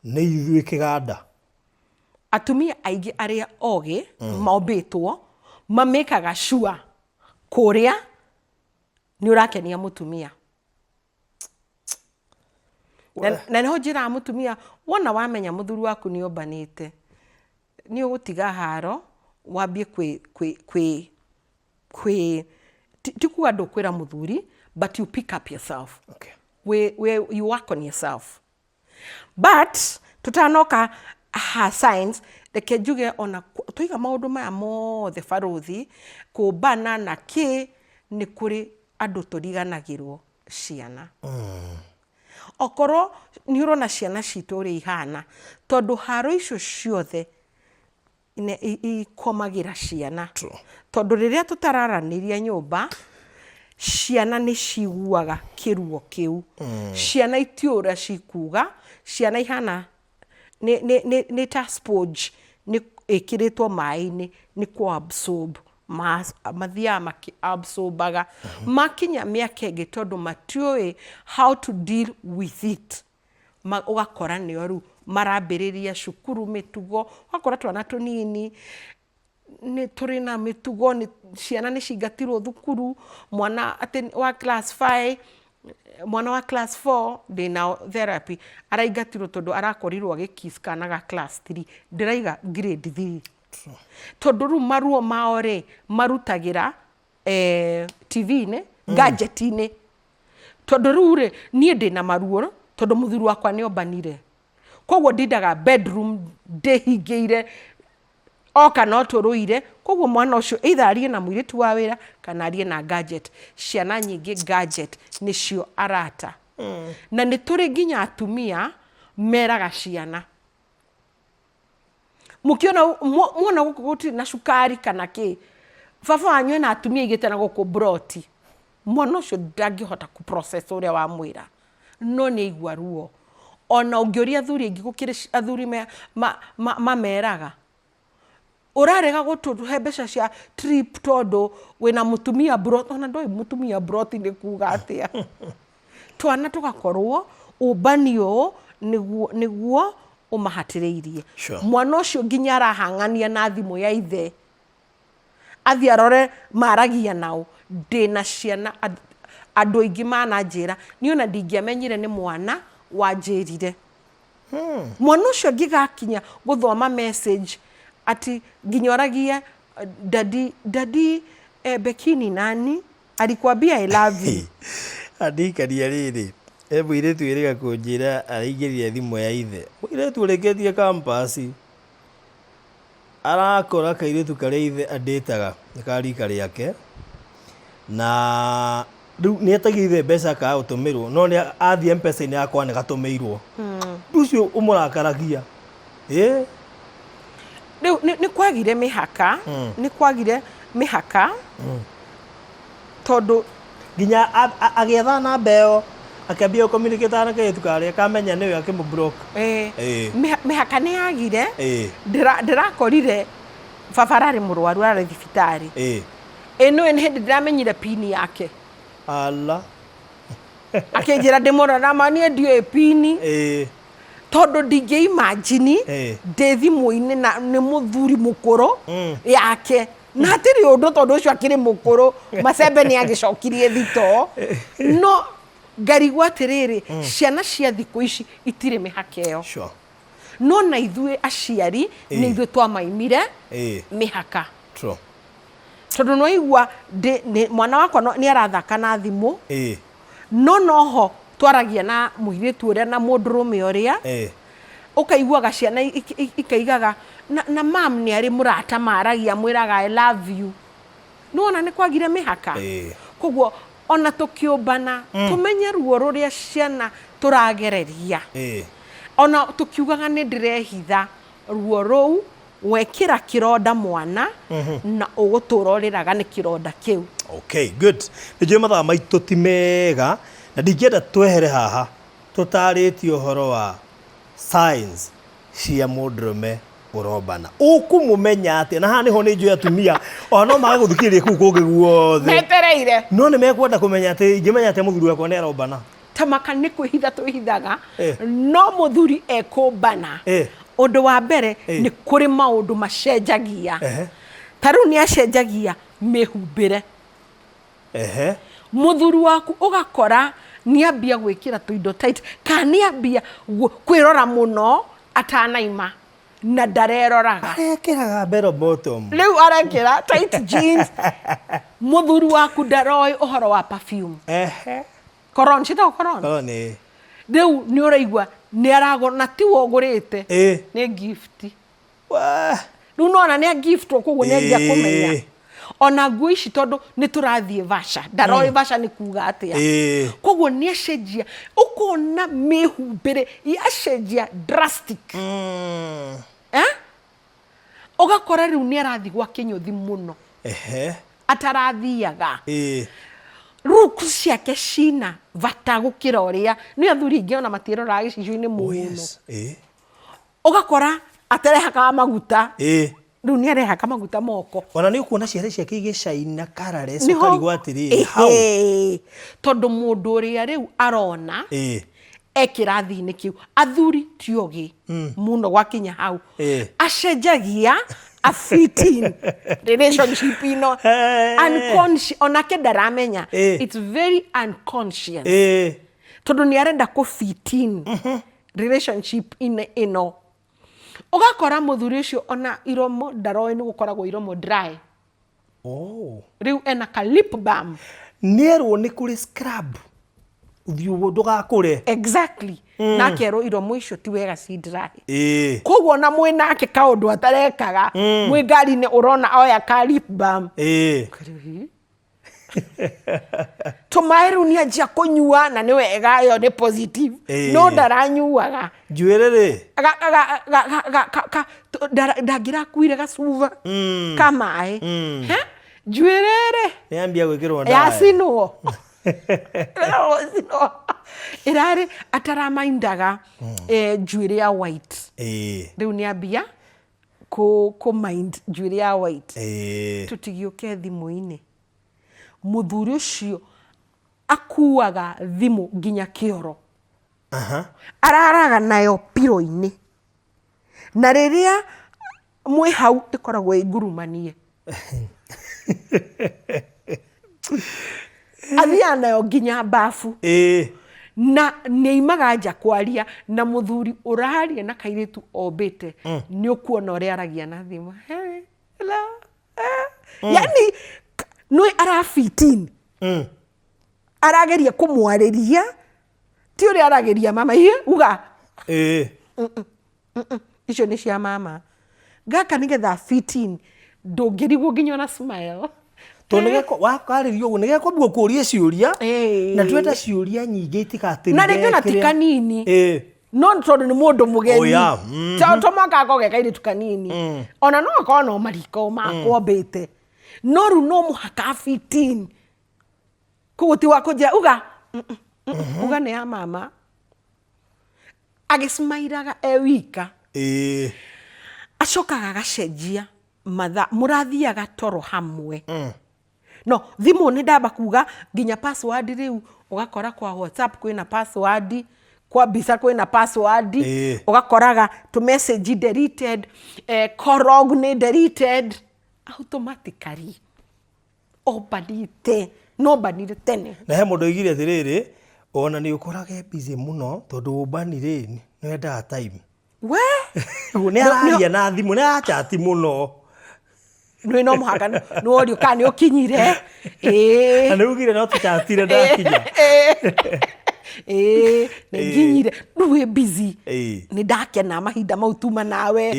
Nĩ ithuĩ kĩganda. Atumia aingĩ arĩa ogĩ mombĩtwo mamĩkaga sure kũrĩa nĩ ũrakenia mũtumia. Na nĩho njĩraga mũtumia, wona wamenya mũthuri waku nĩ ombanĩte, nĩ ũgũtiga haro, wambie kwĩ kwĩ kwĩ kwĩ ti kuga ndũkwĩra mũthuri, but you pick up yourself. We, you work on yourself. But tutanoka ha science, reke njuge ona twaiga maũndũ maya mothe, barũthi, kũmbana na kĩ, nĩ kũrĩ andũ tũriganagĩrwo, ciana. Okorwo nĩ ũrona ciana citũ ũrĩa ihana, tondũ haro icio ciothe ikomagĩra ciana. Tondũ rĩrĩa tũtararanĩria nyũmba, ciana nĩ ciguaga kĩruo kĩu. Ciana itiũĩ ũrĩa cikuga, ciana ihana nĩ ta sponge nĩ ĩkĩrĩtwo maĩ-inĩ, nĩ kũ absorb mathiaga makĩ absorbaga. Makinya mĩaka ĩngĩ, tondũ matiũĩ how to deal with it, ũgakora nĩo rĩu marambĩrĩria cukuru mĩtugo, ũgakora twana tũnini nĩ tũrĩ na mĩtugo, nĩ ciana nĩ cingatirwo thukuru, mwana atĩ wa class 5, mwana wa class 4, ndĩna therapy, araingatirwo tondũ arakorirwo agĩ kiss kana ga class 3, ndĩraiga grade 3, tondũ rĩu maruo mao rĩ marutagĩra TV-inĩ, gadget-inĩ, tondũ rĩu rĩ niĩ ndĩna maruo tondũ mũthuri wakwa nĩ ombanire, koguo ndindaga bedroom ndĩhingĩire, oka no tũrũire. Koguo mwana ũcio either arie na mũirĩtu wa wĩra kana arie na gadget. Ciana nyingĩ gadget nĩcio arata. Na nĩ tũrĩ nginya atumia meraga ciana, mũkĩona muona gũkũ gũtirĩ na cukari kana kĩ, baba wanyu ena atumia aigĩte na gũkũ mburoti. Mwana ũcio ndangĩhota kũ process ũrĩa wamwĩra, no nĩ aigua ruo. Ona ũngĩũria athuri aingĩ, gũkĩrĩ athuri mameraga, ũrarega gũtũhe mbeca cia trip tondũ wĩna mũtumia mburoti. Ona ndũĩ mũtumia mburoti nĩ kuga atĩa. Twana tũgakorwo ũmbani ũũ nĩguo ũmahatĩrĩirie. Mwana ũcio nginya arahang'ania na thimũ ya ithe athiĩ arore maragia nao. Ndĩna ciana, andũ aingĩ mananjĩra niĩ ona ndingĩamenyire nĩ mwana wanjĩrire. Mwana ũcio angĩgakinya gũthoma message ati nginya oragie, "Daddy, daddy, Becky ni nani alikwambia I love you?" Andikania rĩrĩ, he mũirĩtu wĩrĩga kũnjĩra araingĩrire thimũ ya ithe. Mũirĩtu ũrĩkĩtie campus arakora kairĩtu karĩa ithe andĩtaga nĩ ka rika rĩake, na rĩu nĩ etagia ithe mbeca akaga gũtũmĩrwo, no nĩ athiĩ M-Pesa-inĩ yakwa nĩ gatũmĩirwo. Ũndũ ũcio ũmũrakaragia. Ĩ Rĩu nĩ kwagire mĩhaka, nĩ kwagire mĩhaka tondũ nginya agĩetha namba ĩyo Akĩambia gũcommunicate na kairĩtu karĩa kamenya nĩwe akĩmũ block. Ĩĩ. Mĩhaka nĩ yagire. Ĩĩ. Ndĩrakorire baba ararĩ mũrwaru, ararĩ thibitarĩ. Ĩĩ. Ĩ nĩwe nĩ hĩndĩ ndĩramenyire PIN yake. Ala. Akĩnjĩra ndĩmũrora ma niĩ ndiũĩ PIN. Ĩĩ. Tondũ ndingĩ imagine ndĩ thimũ-inĩ na nĩ mũthuri mũkũrũ yake na hatirĩ ũndũ, tondũ ũcio akĩrĩ mũkũrũ, macembe nĩ agĩcokirie thito, no ngarigwo atĩrĩrĩ, ciana cia thikũ ici itirĩ mĩhaka ĩyo. No na ithuĩ aciari nĩ ithuĩ twamaimire mĩhaka. Tondũ nĩwaigua mwana wakwa nĩ arathaka na thimũ, no noho twaragia na mũirĩtu ũrĩa na mũndũrũme ũrĩa, ũkaiguaga ciana ikaigaga na mam nĩ arĩ mũrata maragia mwĩraga "I love you". Nĩwona nĩ kwagire mĩhaka. Koguo ona tũkĩũmbana tũmenye ruo rũrĩa ciana tũragereria, ona tũkiugaga nĩ ndĩrehitha ruo rũu, wekĩra kĩronda mwana na ũgũtũra ũrĩraga nĩ kĩronda kĩu. Okay, good. Nĩ njũĩ mathaa maitũ ti mega na ndingĩenda twehere haha tũtarĩtie ũhoro wa signs cia mũndũrũme ũrombana. Ũkũmũmenya atĩa? Na haha nĩho nĩ njũĩ atumia ona no mage gũthikĩrĩria kũu kũngĩ guothe, metereire, no nĩ mekwenda kũmenya atĩ ingĩmenya atĩa mũthuri wakwa nĩ arombana? Tamaka nĩ kwĩhitha twĩhithaga. No mũthuri ekũmbana, ũndũ wa mbere, nĩ kũrĩ maũndũ macenjagia. Ta rĩu nĩ acenjagia mĩhumbĩre. Mũthuri waku ũgakora nĩ ambia gwĩkĩra tũindo tight, kana nĩ ambia kwĩrora mũno atanaima na ndareroraga. Arekĩraga bell bottom. Rĩu arekĩra tight jeans. Mũthuri waku ndaroĩ ũhoro wa perfume. Cologne, ciĩtagwo cologne. Korwo nĩ Rĩu nĩ ũraigua nĩ aragũra na tiwe ũgũrĩte, nĩ gift. Wah. Rĩu nona nĩ gift, koguo nĩ anjia kũmenya ona nguo ici, tondũ nĩ tũrathiĩ vasha, ndaroĩ vasha nĩ kuga atĩa. Koguo nĩ acenjia, ũkona mĩhumbĩre yacenjia drastic. Eh? Ũgakora rĩu nĩ arathiĩ gwa kĩnyũthi mũno atarathiaga. Look ciake cina bata gũkĩra ũrĩa nĩ athuri aingĩ ona matiĩroraga gĩcicio-inĩ Oh, mũno. Ũgakora atarehakaga maguta, rĩu nĩ arehaka maguta moko. Ona nĩ ũkuona ciara ciake igĩcaina colourless. Nĩho- Ũkarigwo atĩrĩrĩ, how? Ĩhĩ. Tondũ mũndũ ũrĩa rĩu arona e kĩrathi-inĩ kĩu, athuri ti ogĩ mũno gwakinya hau. Acenjagia a fit in relationship ino. Unconscious, onake ndaramenya. It's very unconscious, tondũ nĩ arenda kũ fit in relationship ĩno. Ũgakora mũthuri ũcio ona iromo ndaroĩ nĩ gũkoragwo iromo dry. Rĩu ena ka lip balm. Nĩerwo nĩ kũrĩ scrub ũthiũ ndũgakũre. Exactly, na akerwo iromo icio ti wega ci dry. Koguo ona mwĩ nake kaũndũ atarekaga, mwĩ ngari-inĩ ũrona oya ka lip balm. Tũmaĩ rĩu nĩ anjia kũnyua, na nĩ wega, ĩyo nĩ positive. No ndaranyuaga. Njuĩrĩ rĩ? Ndangĩrakuire gacuba ka maĩ. He? Njuĩrĩ rĩ? Nĩ ambia gwĩkĩrwo ndawa. Yacinwo. Yacinwo. Ĩrarĩ ataramaindaga njuĩrĩ ya white. Rĩu nĩ ambia kũ mind njuĩrĩ ya white. Tũtigĩũke thimũ-inĩ, mũthuri ũcio akuaga thimũ nginya kĩoro. Araraga nayo piro-inĩ, na rĩrĩa mwĩ hau ĩkoragwo ĩ ngurumanie. Athiaga nayo nginya bafu. Na nĩ aimaga nja kwaria na mũthuri ũraria na kairĩtu ombĩte. Nĩ ũkuona ũrĩa aragia na thimũ. "Hey, hello." Yani nĩ arabitin, arageria kũmwarĩria, ti ũrĩa arageria mama ihe uga. Icio nĩ cia mama gaka nĩgetha fit in, ndũngĩrigwo nginya ona smile. Tondũ nĩgeko wakarĩria ũguo nĩgekwambia gũkũria ciũria. Na twenda ciũria nyingĩ itigatĩrire. Na rĩngĩ ona ti kanini, no tondũ nĩ mũndũ mũgeni. Oh, yeah. To mwaka gakorwo ge kairĩtu kanini, ona no akorwo no mariko makombĩte, no rĩu no mũhaka fit in, koguo ti wa kũnjĩra uga. Uga nĩ ya mama agĩcimairaga e wika. Acokaga agacenjia mathaa mũrathiaga toro hamwe. No thimũ nĩ ndamba kuga nginya password rĩu ũgakora kwa WhatsApp kwĩna password, kwa mbica kwĩna password, ũgakoraga tũ message deleted, call log nĩ deleted automatically ombanĩte no ombanire tene. Na he mũndũ oigire atĩrĩrĩ, ona nĩ ũkorage busy mũno tondũ ũmbani rĩ nĩ wendaga time. We Nĩ araria na thimũ, nĩ arachati mũno. Nĩ no mũhaka nĩ worio kana nĩ ũkinyire. Ĩĩ. Na nĩ ugire no tũchatire ndakinya. Ĩĩ, nĩ nginyire. Rĩu wĩ busy. Nĩ ndakena mahinda mau tuma nawe.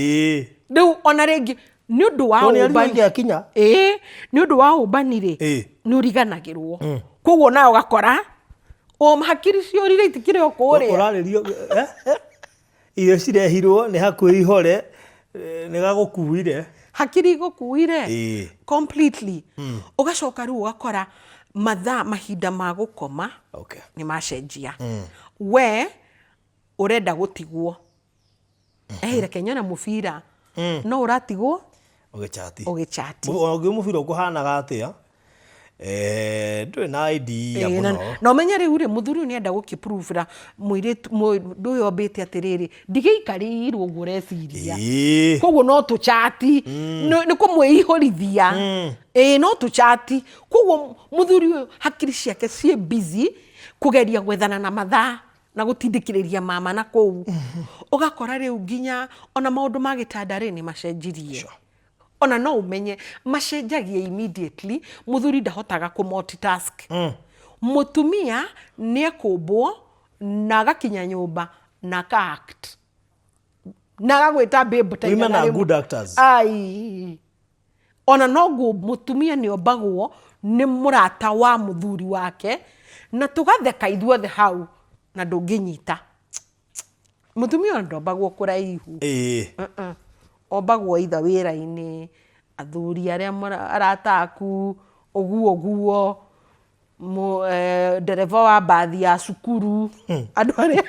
Rĩu ona rĩngĩ nĩ ũndũ wa Tondũ nĩ ũmbani arigwo akinya. Ĩĩ, nĩ ũndũ wa ũmbani rĩ, nĩ ũriganagĩrwo. Koguo nawe ũgakora o hakiri ciũrire itikĩrĩ o kũrĩa. Ũrarĩrio eh, eh, irio cirehirwo nĩ hakuhĩ ihore nĩ gagũkuire. Hakiri igũkuire completely. Ũgacoka rĩu ũgakora mathaa mahinda ma gũkoma nĩ macenjia. We ũrenda gũtigwo. Ĩ reke nyone mũbira no ũratigwo Ũgĩchati. Ũgĩchati. Ũngĩ mũbira ũkũhanaga atĩa? Ndũrĩ na idea mũno. Na ũmenye rĩu rĩ, mũthuri ũyũ nĩenda gũkĩpruvĩra mũirĩtu mũndũ ũyũ ombĩte atĩrĩrĩ, ndigĩikarĩirwo ũguo ũreciria. Koguo no tũchati, nĩ kũmwĩihũrithia. Ĩĩ no tũchati. Koguo mũthuri ũyũ hakiri ciake ciĩ busy kũgeria gwethana na mathaa na gũtindĩkĩrĩria mama na kũu. Ũgakora rĩu nginya ona maũndũ ma gĩtanda rĩ nĩ macenjirie. Ona no ũmenye macenjagia immediately, mũthuri ndahotaga kũ multitask. Mũtumia nĩ ekũmbwo na agakinya nyũmba na aka act na agagwĩta babe ta Women igana are rĩmwe. good actors. Ai. Ona no mũtumia nĩ ombagwo nĩ mũrata wa mũthuri wake na tũgatheka ithuothe hau na ndũngĩnyita. Mũtumia ona ndombagwo kũraihu. Ombagwo either wĩra-inĩ, athuri arĩa arata aku, ũguo ũguo, ndereba wa mbathi ya cukuru, andũ arĩa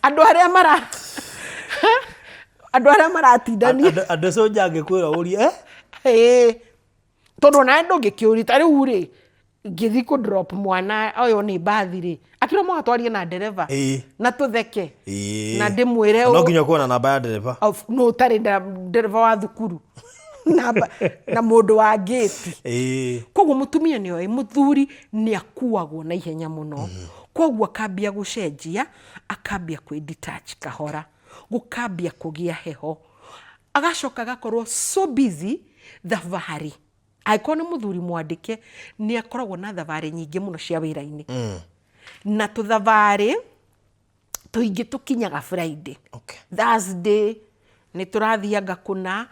andũ arĩa mara andũ arĩa maratindania. Andũ acio njangĩkwĩra ũrie eh? Ĩĩ. Tondũ onawe ndũngĩkĩũria ta rĩu rĩ, ngĩthiĩ kũ drop mwana ũyũ nĩ mbathi rĩ, akĩrwo mũhaka twarie na ndereba na tũtheke na ndĩmwĩre No nginya ũkorwo na namba ya ndereba. No ũtarĩ na ndereba wa thukuru namba na mũndũ wa ngĩti. Koguo mũtumia nĩ oĩ mũthuri nĩ akuagwo na ihenya mũno, koguo akambia gũcenjia, akambia kwĩ detach kahora, gũkambia kũgĩa heho, agacoka agakorwo so busy thabarĩ. Angĩkorwo nĩ mũthuri mwandĩke, nĩ akoragwo na thabarĩ nyingĩ mũno cia wĩra-inĩ. Na tũthabarĩ tũingĩ tũkinyaga Friday. Thursday nĩ tũrathianga kũna,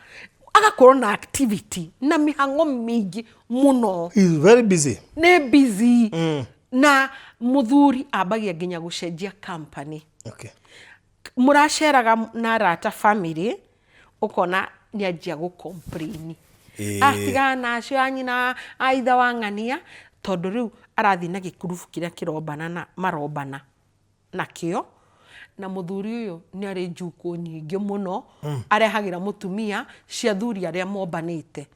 agakorwo na activity na mĩhang'o mĩingĩ mũno. He is very busy. Nĩ busy. Na mũthuri ambagia nginya gũcenjia company. Mũraceraga na arata family, ũkona nĩ anjia gũ complain. Atigana na acio a nyina a ithe wa ng'ania, tondũ rĩu arathiĩ na gĩkurubu kĩrĩa kĩrombana na marombana nakĩo. Na mũthuri ũyũ nĩ arĩ njukũ nyingĩ mũno, arehagĩra mũtumia cia athuri arĩa mombanĩte.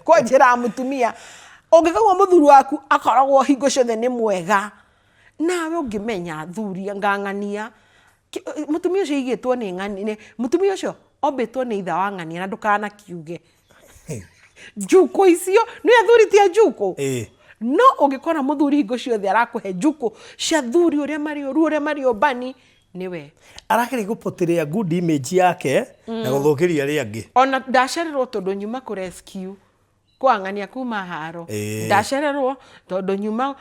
Kwa njĩraga mũtumia, ũngĩkaigua mũthuri waku akoragwo hingo ciothe nĩ mwega, nawe ũngĩmenya athuri anga ng'ania, mũtumia ũcio aigĩtwo nĩ ng'ania, mũtumia ũcio ombĩtwo nĩ ithe wa ng'ania na ndũkanakiuge. Njukũ icio, nĩ athuri ti a njukũ? No ũngĩkora mũthuri hingo ciothe arakũhe njukũ cia athuri ũrĩa marĩ ũru, ũrĩa marĩ ũmbani, nĩwe. Arageria gũpotelea good image yake na gũthũkĩria arĩa angĩ. Ona ndacererwo tondũ nyuma kũ rescue kwang'ania kuma haro. Ndacererwo tondũ nyuma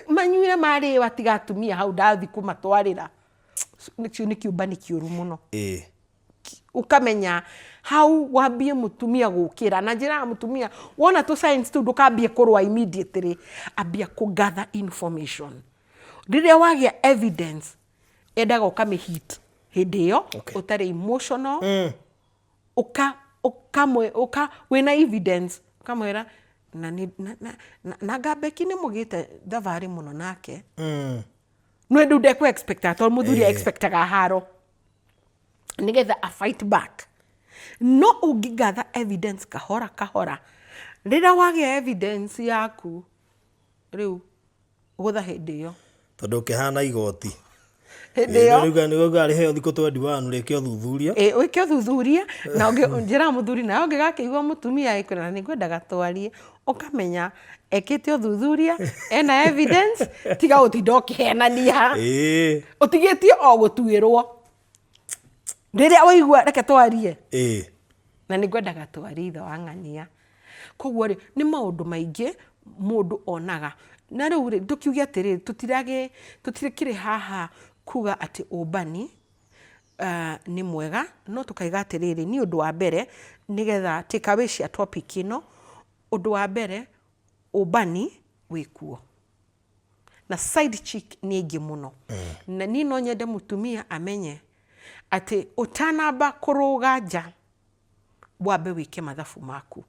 manyuire marĩwa tiga atumia hau ndathi kũmatwarĩra. Nĩkĩo nĩ kĩũmbani kĩũru mũno. Ũkamenya hau wambie mũtumia gũkĩra na njĩra ya mũtumia wona tũ signs tũu ndũkambie kũrũa immediately, ambia kũ gather information. Rĩrĩa wagĩa evidence endaga ũkamĩ hit hĩndĩ ĩyo ũtarĩ emotional, ũka ũkamwe ũka wĩna evidence ũkamwĩra Na, nĩ- na, na, na, na ngambeki nĩ mũgĩte thabarĩ mũno nake. No rĩu ndekũ expectaga tondũ mũthuri expectaga haro nĩgetha a fight back. No ũngĩgatha evidence kahora kahora, rĩrĩa wagĩa evidence yaku rĩu gũtha hĩndĩ ĩyo. Tondũ ũkĩhana igoti. Hĩndĩ ĩyo. Rĩu nĩguo ngarĩheo thikũ 21 rĩke ũthuthuria. Ĩ, wĩke ũthuthuria na njĩraga mũthuri nawe ũngĩgakĩigua mũtumia agĩkwĩra na nĩngwendaga twarie, ũkamenya ekĩte ũthuthuria, ena evidence, tiga gũtinda ũkĩhenania. Ũtigĩtie o gũtuĩrwo. Rĩrĩa waigua reke twarie. Na nĩngwendaga twarie ithe wa ng'ania. Koguo rĩ, nĩ maũndũ maingĩ mũndũ onaga. Na rĩu rĩ, tũkiuge atĩrĩrĩ, tũtikĩrĩ haha kuga atĩ ũmbani nĩ mwega, no tũkaiga atĩrĩrĩ, niĩ ũndũ wa mbere, nĩgetha take away cia topic ĩno, ũndũ wa mbere, ũmbani wĩkuo. Na side chick nĩ aingĩ mũno. Na niĩ no nyende mũtumia amenye atĩ ũtanamba kũrũga nja, wambe wĩke mathabu maku.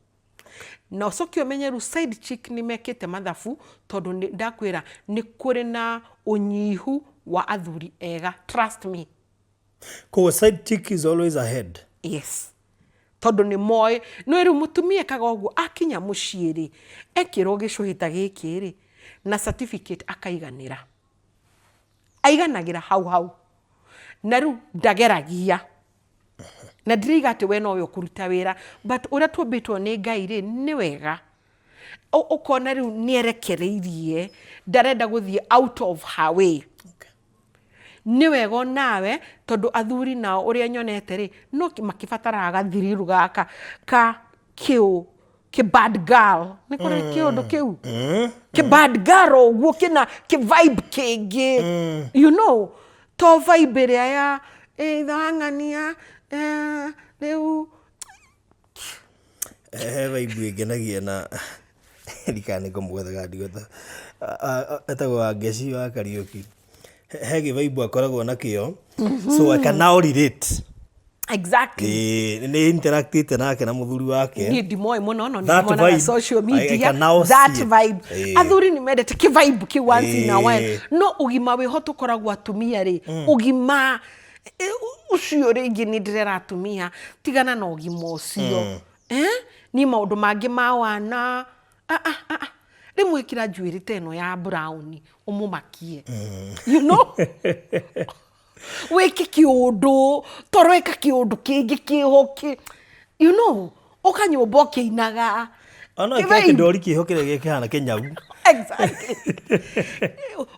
Na ũcoke ũmenye rĩu side chick nĩ mekĩte mathabu, tondũ nĩ ndakwĩra nĩ kũrĩ na ũnyihu wa athuri ega, trust me. Koguo side chick is always ahead. Yes. Tondũ nĩ moĩ, nĩ rĩu mũtumia ekaga ũguo, akinya mũciĩ rĩ, ekĩrwo gĩcũhĩ ta gĩkĩ rĩ, na certificate akaiganĩra. Aiganagĩra hau hau. Na rĩu ndageragia. Na ndiraiga atĩ we nowe ũkũruta wĩra, but ũrĩa tũmbĩtwo nĩ Ngai rĩ, nĩ wega. Ũkona rĩu nĩ erekereirie, ndarenda gũthiĩ out of her way. Nĩ wega onawe, tondũ athuri nao ũrĩa nyonete rĩ, no makĩbataraga gathiriru gaka ka kĩũ, kĩ bad girl. Nĩ kũrĩ kĩũndũ kĩu? Kĩ bad girl ũguo kĩna kĩ vibe kĩngĩ. You know, to vibe ĩrĩa ya ithe wa ng'ania, rĩu. He vibe ĩngenagia na ndikana nĩ kũmũgweta ndigweta. Etagwo Wangeci wa Kariũki. He gĩ vibe akoragwo nakĩo. So I can now relate. Exactly. Ĩĩ, nĩ interactĩte nake na mũthuri wake. Niĩ ndimoĩ mũno no That nĩndimonaga vibe, social I media. can now That see it. vibe. Ĩĩ. Athuri nĩ mendete kĩ vibe kĩu once in a while. Ĩĩ. No ũgima wĩho tũkoragwo atumia rĩ, ũgima ũcio rĩngĩ nĩ ndĩrera atumia, tigana na ũgima ũcio. Niĩ maũndũ mangĩ ma wana, ah, ah, ah, ah. Rĩmwe ĩkĩra njuĩrĩ ta ĩno ya brown, ũmũmakie. You know? Wĩke kĩũndũ, toro ĩka kĩũndũ kĩngĩ kĩho kĩ, you know, ũka nyũmba ũkĩinaga. Ona ĩkĩra kĩndori kĩho kĩrĩa gĩkĩhana kĩnyau. Exactly.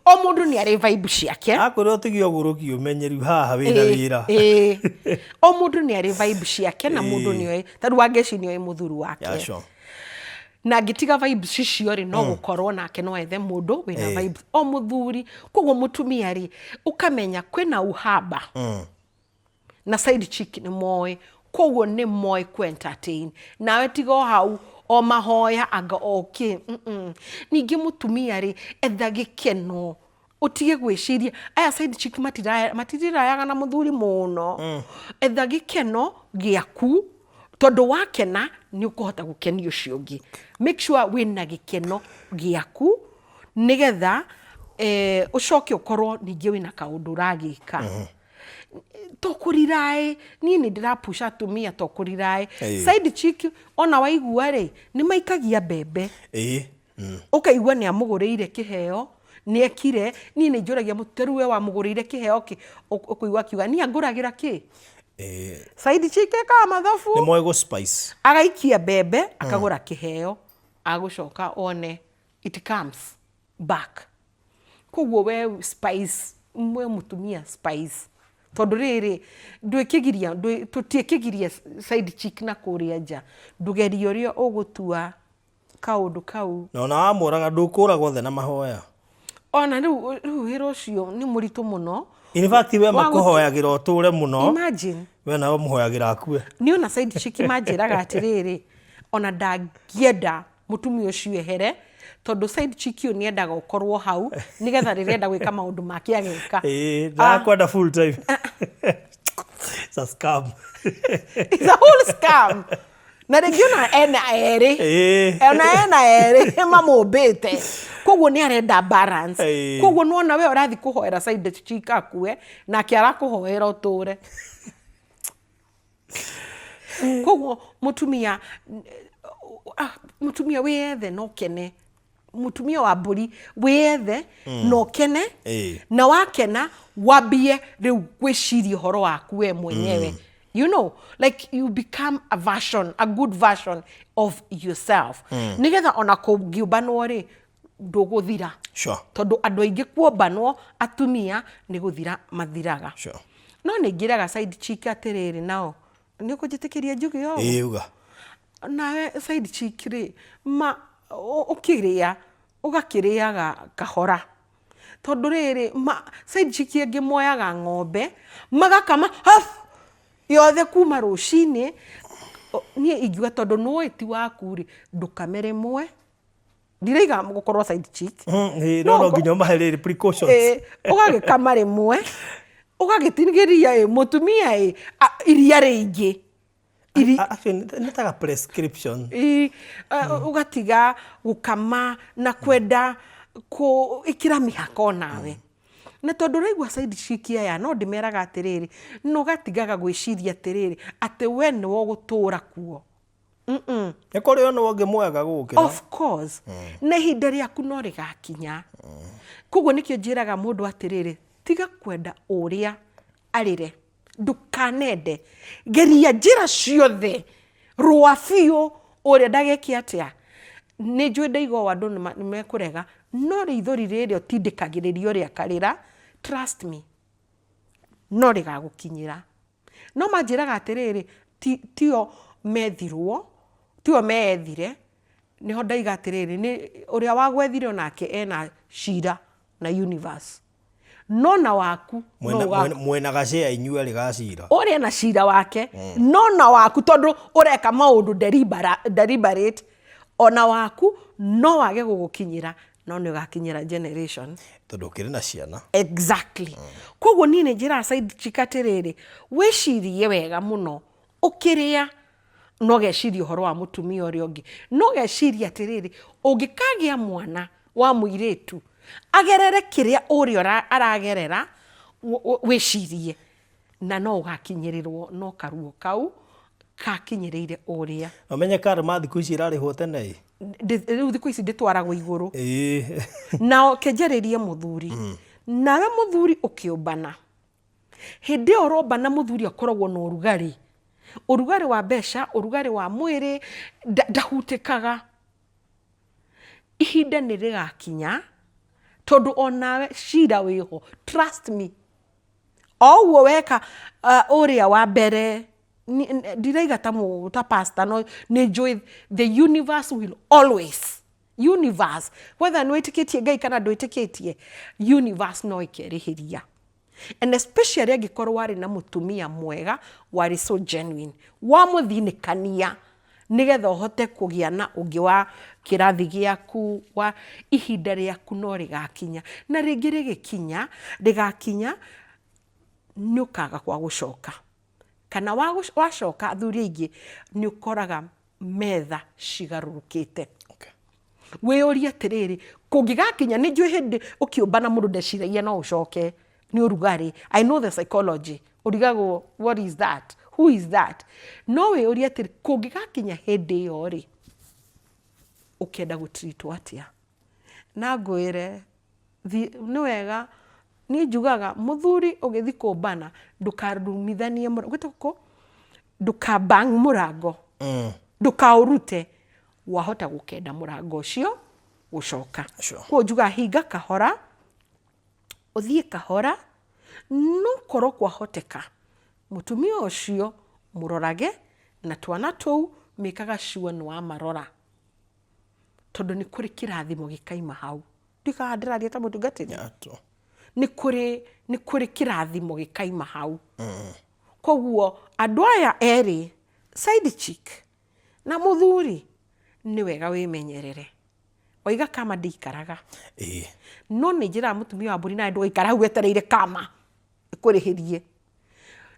O mũndũ nĩ arĩ vibe ciake. Akwĩra ũtige ũgũrũki ũmenyeru haha wĩna wĩra. O mũndũ nĩ arĩ vibe ciake na mũndũ nĩ oĩ, ta rĩu Wangeci nĩ oĩ mũthuri wake. Yeah, sure. Na angĩtiga vibes icio rĩ, no gũkorwo nake no ethe mũndũ wĩna vibes. O mũthuri, koguo mũtumia rĩ, ũkamenya kwĩna uhaba. Na side chick nĩ moĩ, koguo nĩ moĩ kũ entertain. Nawe tiga o hau, o mahoya anga o kĩ. Ningĩ mũtumia rĩ, etha gĩkeno. Ũtige gwĩciria, aya side chick matirirayaga na mũthuri mũno. Etha gĩkeno gĩaku, tondũ wakena nĩ ũkũhota gũkenia ũcio ũngĩ. Make sure wĩna gĩkeno gĩaku, nĩgetha ũcoke ũkorwo ningĩ wĩna kaũndũ ũragĩka. To kũriraĩ, niĩ nĩ ndĩrapusha atumia to kũriraĩ. Side chick ona waigua rĩ, nĩ maikagia mbembe. Ũkaigua nĩ amũgũrĩire kĩheo, nĩ ekire, niĩ nĩ njũragia mũtu, rĩu we wamũgũrĩire kĩheo kĩ? Ũkũigua akiuga, niĩ angũragĩra kĩ? Side chick ekaga mathabu. Nĩ moĩ gũ spice. Agaikia mbembe, akagũra kĩheo, agũcoka one it comes back. Koguo we spice, we mũtumia spice. Tondũ rĩrĩ, ndwĩkĩgiria, tũtiĩkĩgiria side chick na kũrĩa nja. Ndũgerie ũrĩa ũgũtua kaũndũ kau. Na ona wamũraga ndũkũragwo othe na mahoya. Ona rĩu wĩra ũcio nĩ mũritũ mũno. In fact, we Wa gũtu- makũhoyagĩra ũtũre mũno. Imagine. We nawe ũmũhoyagĩra akue. Niĩ ona side chick manjĩraga atĩrĩrĩ, ona ndangĩenda mũtumia ũcio ehere, tondũ side chick ũyũ nĩendaga ũkorwo hau, nĩgetha rĩrĩa enda gwĩka maũndũ make ageka. Ĩĩ, ndarakwenda full time. It's a scam. It's a whole scam. Na rĩngĩ ona ena erĩ. Ona ena erĩ mamũmbĩte, koguo nĩ arenda balance. Koguo nĩwona we ũrathiĩ kũhoera side chick akue, nake arakũhoera ũtũre. Koguo mũtumia, ah, mũtumia wĩyethe na ũkene. Mũtumia wa mbũri, wĩyethe na ũkene. Na wakena wambie rĩu gwĩciria ũhoro waku we mwenyewe. Like you become a version, a good version of yourself, nĩgetha ona kũngĩũmbanwo rĩ, ndũgũthira. Tondũ andũ aingĩ kuombanwo, atumia nĩ gũthira mathiraga. No nĩ ngĩraga side chick atĩrĩrĩ, nao nĩ ũkũnjĩtĩkĩria njuge ũũ? Ĩĩ, uga. Nawe side chick rĩ, ma ũkĩrĩa ũgakĩrĩaga kahora, tondũ rĩrĩ ma side chick angĩ moyaga ng'ombe magakama haf yothe kuma rũcinĩ. Niĩ ingiuga, tondũ nĩũĩ ti waku rĩ, ndũkame rĩmwe. Ndiraiga gũkorwo side chick. Ĩĩ, no no nginya ũmahe rĩrĩ precautions. Ĩĩ, ũgagĩkama rĩmwe, ũgagĩtigĩria ĩ mũtumia ĩ iria rĩingĩ. Actually, nĩ taga prescription. Ĩ, ũgatiga gũkama na kwenda kũ ĩkĩra mĩhaka onawe. Na tondũ ũraigua side chick aya, no ndĩmeraga atĩrĩrĩ, na ũgatigaga gwĩciria atĩrĩrĩ, atĩ we nĩwe ũgũtũra kuo. Nĩ kũrĩ ona ũngĩ mwega gũgũkĩra. Of course. Na ihinda rĩaku no rĩgakinya. Koguo nĩkĩo njĩraga mũndũ atĩrĩrĩ, tiga kwenda ũrĩa arĩre, ndũkanende, geria njĩra ciothe, rũa biũ ũrĩa ndageke atĩa. Nĩ njũĩ ndaiga ũũ andũ nĩ mekũrega, no rĩithori rĩrĩa ũtindĩkagĩrĩria ũrĩa akarĩra, trust me, no rĩgagũkinyĩra. No manjĩraga atĩrĩrĩ, tio methirwo, tio meethire. Nĩho ndaiga atĩrĩrĩ, nĩ ũrĩa wagwethire onake ena cira na universe, no na waku no Mwena gacĩa inyuĩ erĩ gacira. Ũrĩa na cira wake, no na waku, tondũ ũreka maũndũ deliberate, ona waku no wage gũgũkinyĩra, no nĩ ũgakinyĩra generation. Tondũ ũkĩrĩ na ciana. Exactly. Koguo niĩ nĩ njĩraga side chick atĩrĩrĩ, wĩcirie wega mũno ũkĩrĩa, no geciria ũhoro wa mũtumia ũrĩa ũngĩ, no geciria atĩrĩrĩ, ũngĩkagĩa mwana wa mũirĩtu agerere kĩrĩa ũrĩa aragerera, wĩcirie na no ũgakinyĩrĩrwo no karuo kau kakinyĩrĩire ũrĩa. Na ũmenye karma thikũ ici ĩrarĩhwo tene ĩ. Rĩu thikũ ici ndĩtwaragwo igũrũ. Nao kenjarĩrie mũthuri, nawe mũthuri ũkĩũmbana, hĩndĩ ĩyo ũrombana, mũthuri akoragwo na ũrugarĩ, ũrugarĩ wa mbeca, ũrugarĩ wa mwĩrĩ, ndahutĩkaga. Ihinda nĩ rĩgakinya, tondũ onawe cira wĩho, trust me. O ũguo weka ũrĩa wa mbere, ndiraiga ta ta pastor, no nĩ njũĩ the universe will always, universe, whether nĩ wĩtĩkĩtie Ngai kana ndwĩtĩkĩtie, universe no ĩkerĩhĩria, and especially angĩkorwo warĩ na mũtumia mwega, warĩ so genuine, wamũthinĩkania nĩgetha ũhote kũgĩa na ũngĩ wa kĩrathi gĩaku, wa ihinda rĩaku no rĩgakinya, na rĩngĩ rĩgĩkinya, rĩgakinya nĩ ũkaga kwa gũcoka, kana wacoka, athuri aingĩ nĩ ũkoraga metha cigarũrũkĩte. Wĩyũrie atĩrĩrĩ, kũngĩgakinya, nĩ njũĩ hĩndĩ ũkĩũmbana mũndũ ndeciragia no ũcoke, nĩ ũrugarĩ. I know the psychology, ũrigagwo what is that, who is that. No wĩyũrie atĩrĩ, kũngĩgakinya hĩndĩ ĩyo rĩ, ũkenda gũtreatwo atĩa? Na ngwĩre nĩ wega, niĩ njugaga mũthuri ũgĩthiĩ kũmbana, ndũkarumithanie, gwĩtagwo kũ, ndũkabang mũrango, ndũkaũrute, wahota gũkenda mũrango ũcio gũcoka. Koguo njugaga hinga kahora, ũthiĩ kahora, no korwo kwahoteka mũtumia ũcio mũrorage na twana tũu, mĩkaga sure nĩ wamarora, tondũ nĩ kũrĩ kĩrathimo gĩkaima hau. Ndikaga ndĩraria ta mũtungatĩri. Nĩ kũrĩ kĩrathimo gĩkaima hau. Koguo andũ aya erĩ, side chick na mũthuri, nĩ wega wĩmenyerere. Waiga kama ndĩikaraga. No nĩ njĩraga mũtumia wa mbũri, nawe ndũgaikara hau wetereire kama ĩkũrĩhĩrie.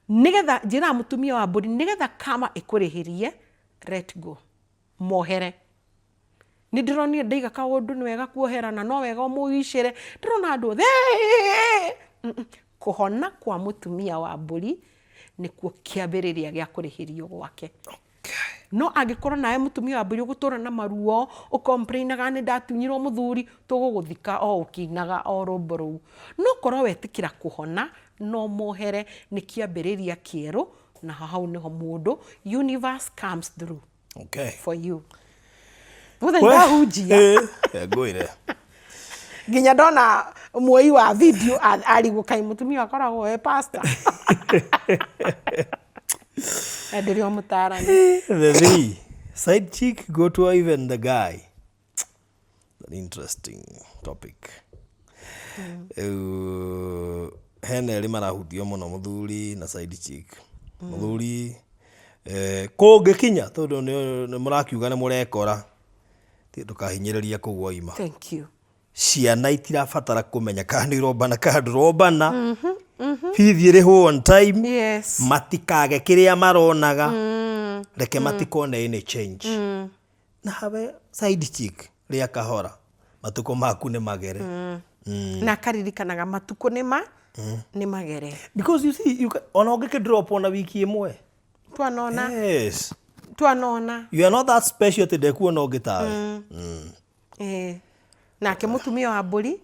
Nĩgetha, njĩraga mũtumia wa mbũri, nĩgetha kama ĩkũrĩhĩrie. Let go, mohere. Nĩ ndĩronire ndaiga kaũndũ nĩ wega kuohera na no wega ũmũicĩre, ndĩrona andũ othe Kũhona kwa mũtumia wa mbũri nĩkuo kĩambĩrĩria gĩa kũrĩhĩrio gwake. No angĩkorwo nawe mũtumia wa mbũri ũgũtũra na maruo, ũkomplainaga nĩ ndatunyirwo mũthuri, tũgũgũthika o ũkĩinaga o rwĩmbo rũu. No korwo wetĩkĩra kũhona na ũmohere nĩ kĩambĩrĩria kĩerũ, na hau nĩho mũndũ, universe comes through for you. Mũthenya ndahunjia. Ngwĩre. Nginya ndona muoi wa video arigwo kaĩ mũtumia akoragwo e pastor. Na ndĩrĩ o mũtaarani. The V. Side chick go to even the guy. An interesting topic. Rĩu hena erĩ marahutio mũno mũthuri na side chick. Mũthuri eh, kũngĩkinya tondũ nĩ nĩ mũrakiuga nĩ mũrekora ti ndũkahinyĩrĩrie kũu waima. Thank you. Ciana itirabatara kũmenya kana nĩ ũrombana kana ndũrombana. Bithi ĩrĩhwo on time. Matikage kĩrĩa maronaga. Reke matikone any change. Nawe side chick rĩa kahora matukũ maku nĩ magere. Na akaririkanaga matukũ nĩ ma nĩ magere. Because you see, you can, ona ũngĩkĩ drop ona wiki ĩmwe. Twanona. Yes. Twanona. You are not that special atĩ ndekuona ũngĩ tawe. Eh. Nake mũtumia wa mbũri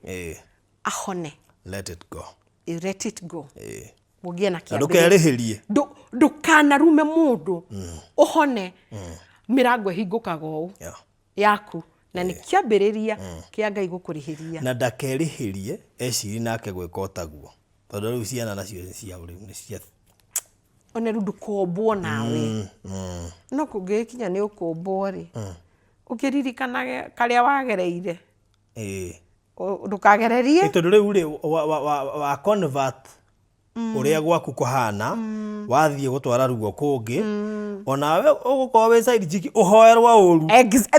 ahone. Let it go. Let it go. Ũgĩe na Na kĩambĩrĩria. ndũkerĩhĩrie. Ndũkanarume mũndũ. Ũhone. Mĩrango ĩhingũkaga ũũ. Yaku. Na nĩ kĩambĩrĩria kĩa Ngai gũkũrĩhĩria. Na ndakerĩhĩrie ecirie nake gwĩka o taguo. Tondũ rĩu ciana nacio nĩ cia rĩu nĩ cia One rĩu ndũkombwo nawe. No kũngĩgĩkinya nĩ ũkũmbwo rĩ, ũkĩririkanage karĩa wagereire. Ndũkagererie. Tondũ rĩu rĩ, wa convert ũrĩa gwaku kũhana, wathiĩ gũtwara ruo kũngĩ, onawe ũgũkorwo wĩ side chick ũhoerwo ũru.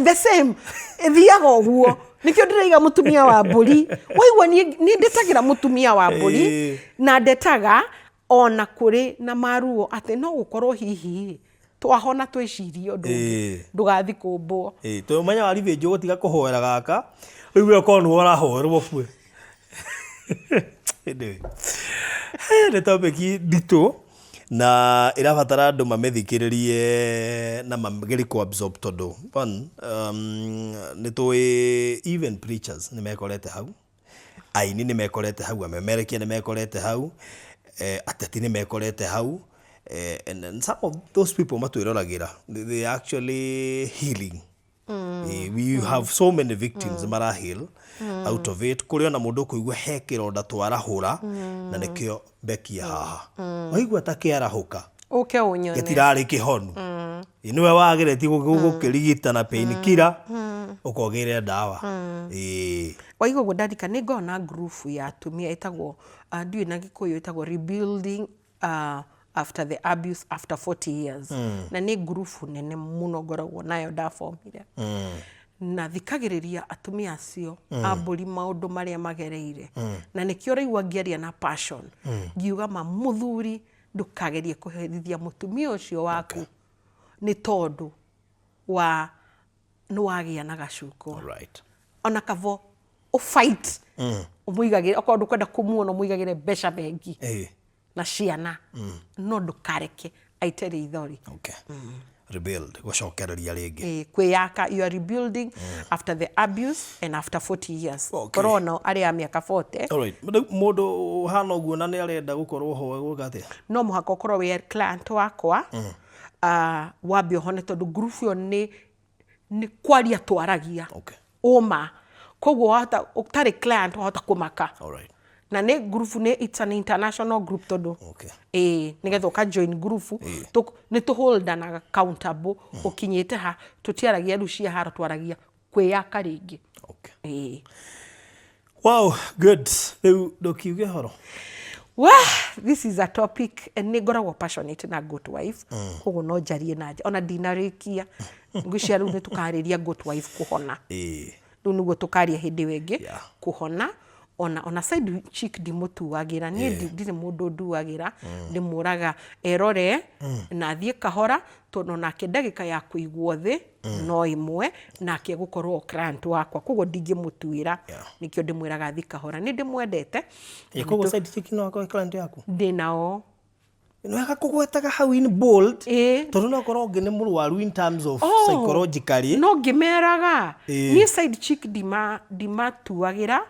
The same. Ĩthiaga ũguo. Nĩkĩo ndĩraiga mũtumia wa mbũri. Waigua niĩ ndetagĩra mũtumia wa mbũri, na ndetaga ona kũrĩ na maruo atĩ no gũkorwo hihi twahona twĩcirie ũndũ ũngĩ, ndũgathi kũmbwo. Tondũ ũmenya wa revenge ũgũtiga kũhoera gaka, rĩu we ũkorwo nĩwe ũrahoerwo bue. Anyway, nĩ topic nditũ na ĩrabatara andũ mamĩthikĩrĩrie na magerie kũ absorb tondũ one, nĩ tũĩ even preachers nĩ mekorete hau, aini nĩ mekorete hau, amemerekia nĩ mekorete hau, ateti nĩ mekorete hau, and some of those people matwĩroragĩra, they are actually healing. We have so many victims mara heal out of it. Kũrĩ ona mũndũ ũkũigua he kĩronda twarahũra na nĩkĩo mbekia haha. Waigua ta kĩarahũka, Ũke ũnyone. Gĩtirarĩ kĩhonu. Nĩwe wageretie gũkĩrigita na pain killer, ũkogĩre ndawa. Waigua ũguo ndarika nĩ ngoragwo na group ya atumia ĩtagwo, ndiũĩ na Gĩkũyũ ĩtagwo rebuilding after the abuse after 40 years. Na nĩ group nene mũno ngoragwo nayo ndabomire. Na thikagĩrĩria atumia acio a mbũri maũndũ marĩa magereire. Na nĩkĩo ũraigua ngĩaria na passion. Ngiuga ma mũthuri ndũkagerie kũherithia mũtumia ũcio waku nĩ tondũ wa nĩ wagĩa na gacukũ. Ona kabo ũ fight. Ũmũigagĩre, okorwo ndũkwenda kũmuona ũmũigagĩre mbeca bengi. Na ciana. No ndũkareke aite rĩithori. Rebuild, gũcokereria rĩngĩ. Kwĩyaka, you are rebuilding after the abuse and after 40 years. Korwo ona arĩ a mĩaka 40. All right. Rĩu mũndũ ũhana ũguo na nĩ arenda gũkorwo ho egwĩka atĩa? No mũhaka ũkorwo wĩ client wakwa, wambe ũhone tondũ group ĩyo nĩ kwaria twaragia. Ũma. Koguo wahota, ũtarĩ client wahota kũmaka. All right. Na nĩ group nĩ it's an international group tondũ nĩgetha ũka join group, nĩ tũ holdanaga accountable, ũkinyĩte ha, tũtiaragia rĩu cia haro, twaragia kwĩyaka rĩngĩ. Wow, good. Rĩu ndũkiuge horo. Well, this is a topic and nĩ ngoragwo passionate na good wife. Koguo no njarie na nja, ona ndinarĩkia. Ngwĩciria rĩu nĩ tũkarĩria good wife kũhona. Rĩu nĩguo tũkaria hĩndĩ ĩyo ĩngĩ, kũhona. Ona side chick ndimũtuagĩra niĩ, ndirĩ mũndũ nduagĩra. Ndĩmũraga erore na athiĩ kahora, tondũ onake ndagĩka ya kũigwo thĩ no ĩmwe nake gũkorwo o client wakwa, koguo ndingĩmũtuĩra. Nĩkĩo ndĩmwĩraga athiĩ kahora, nĩ ndĩmwendete. Koguo side chick no akorwo client yaku? Ndĩ nao. Nĩ wega kũgwetaga hau in bold, Ĩĩ. tondũ no korwo ũngĩ nĩ mũrwaru in terms of Oh, psychologically. No ngĩmeraga, niĩ side chick ndimatuagĩra.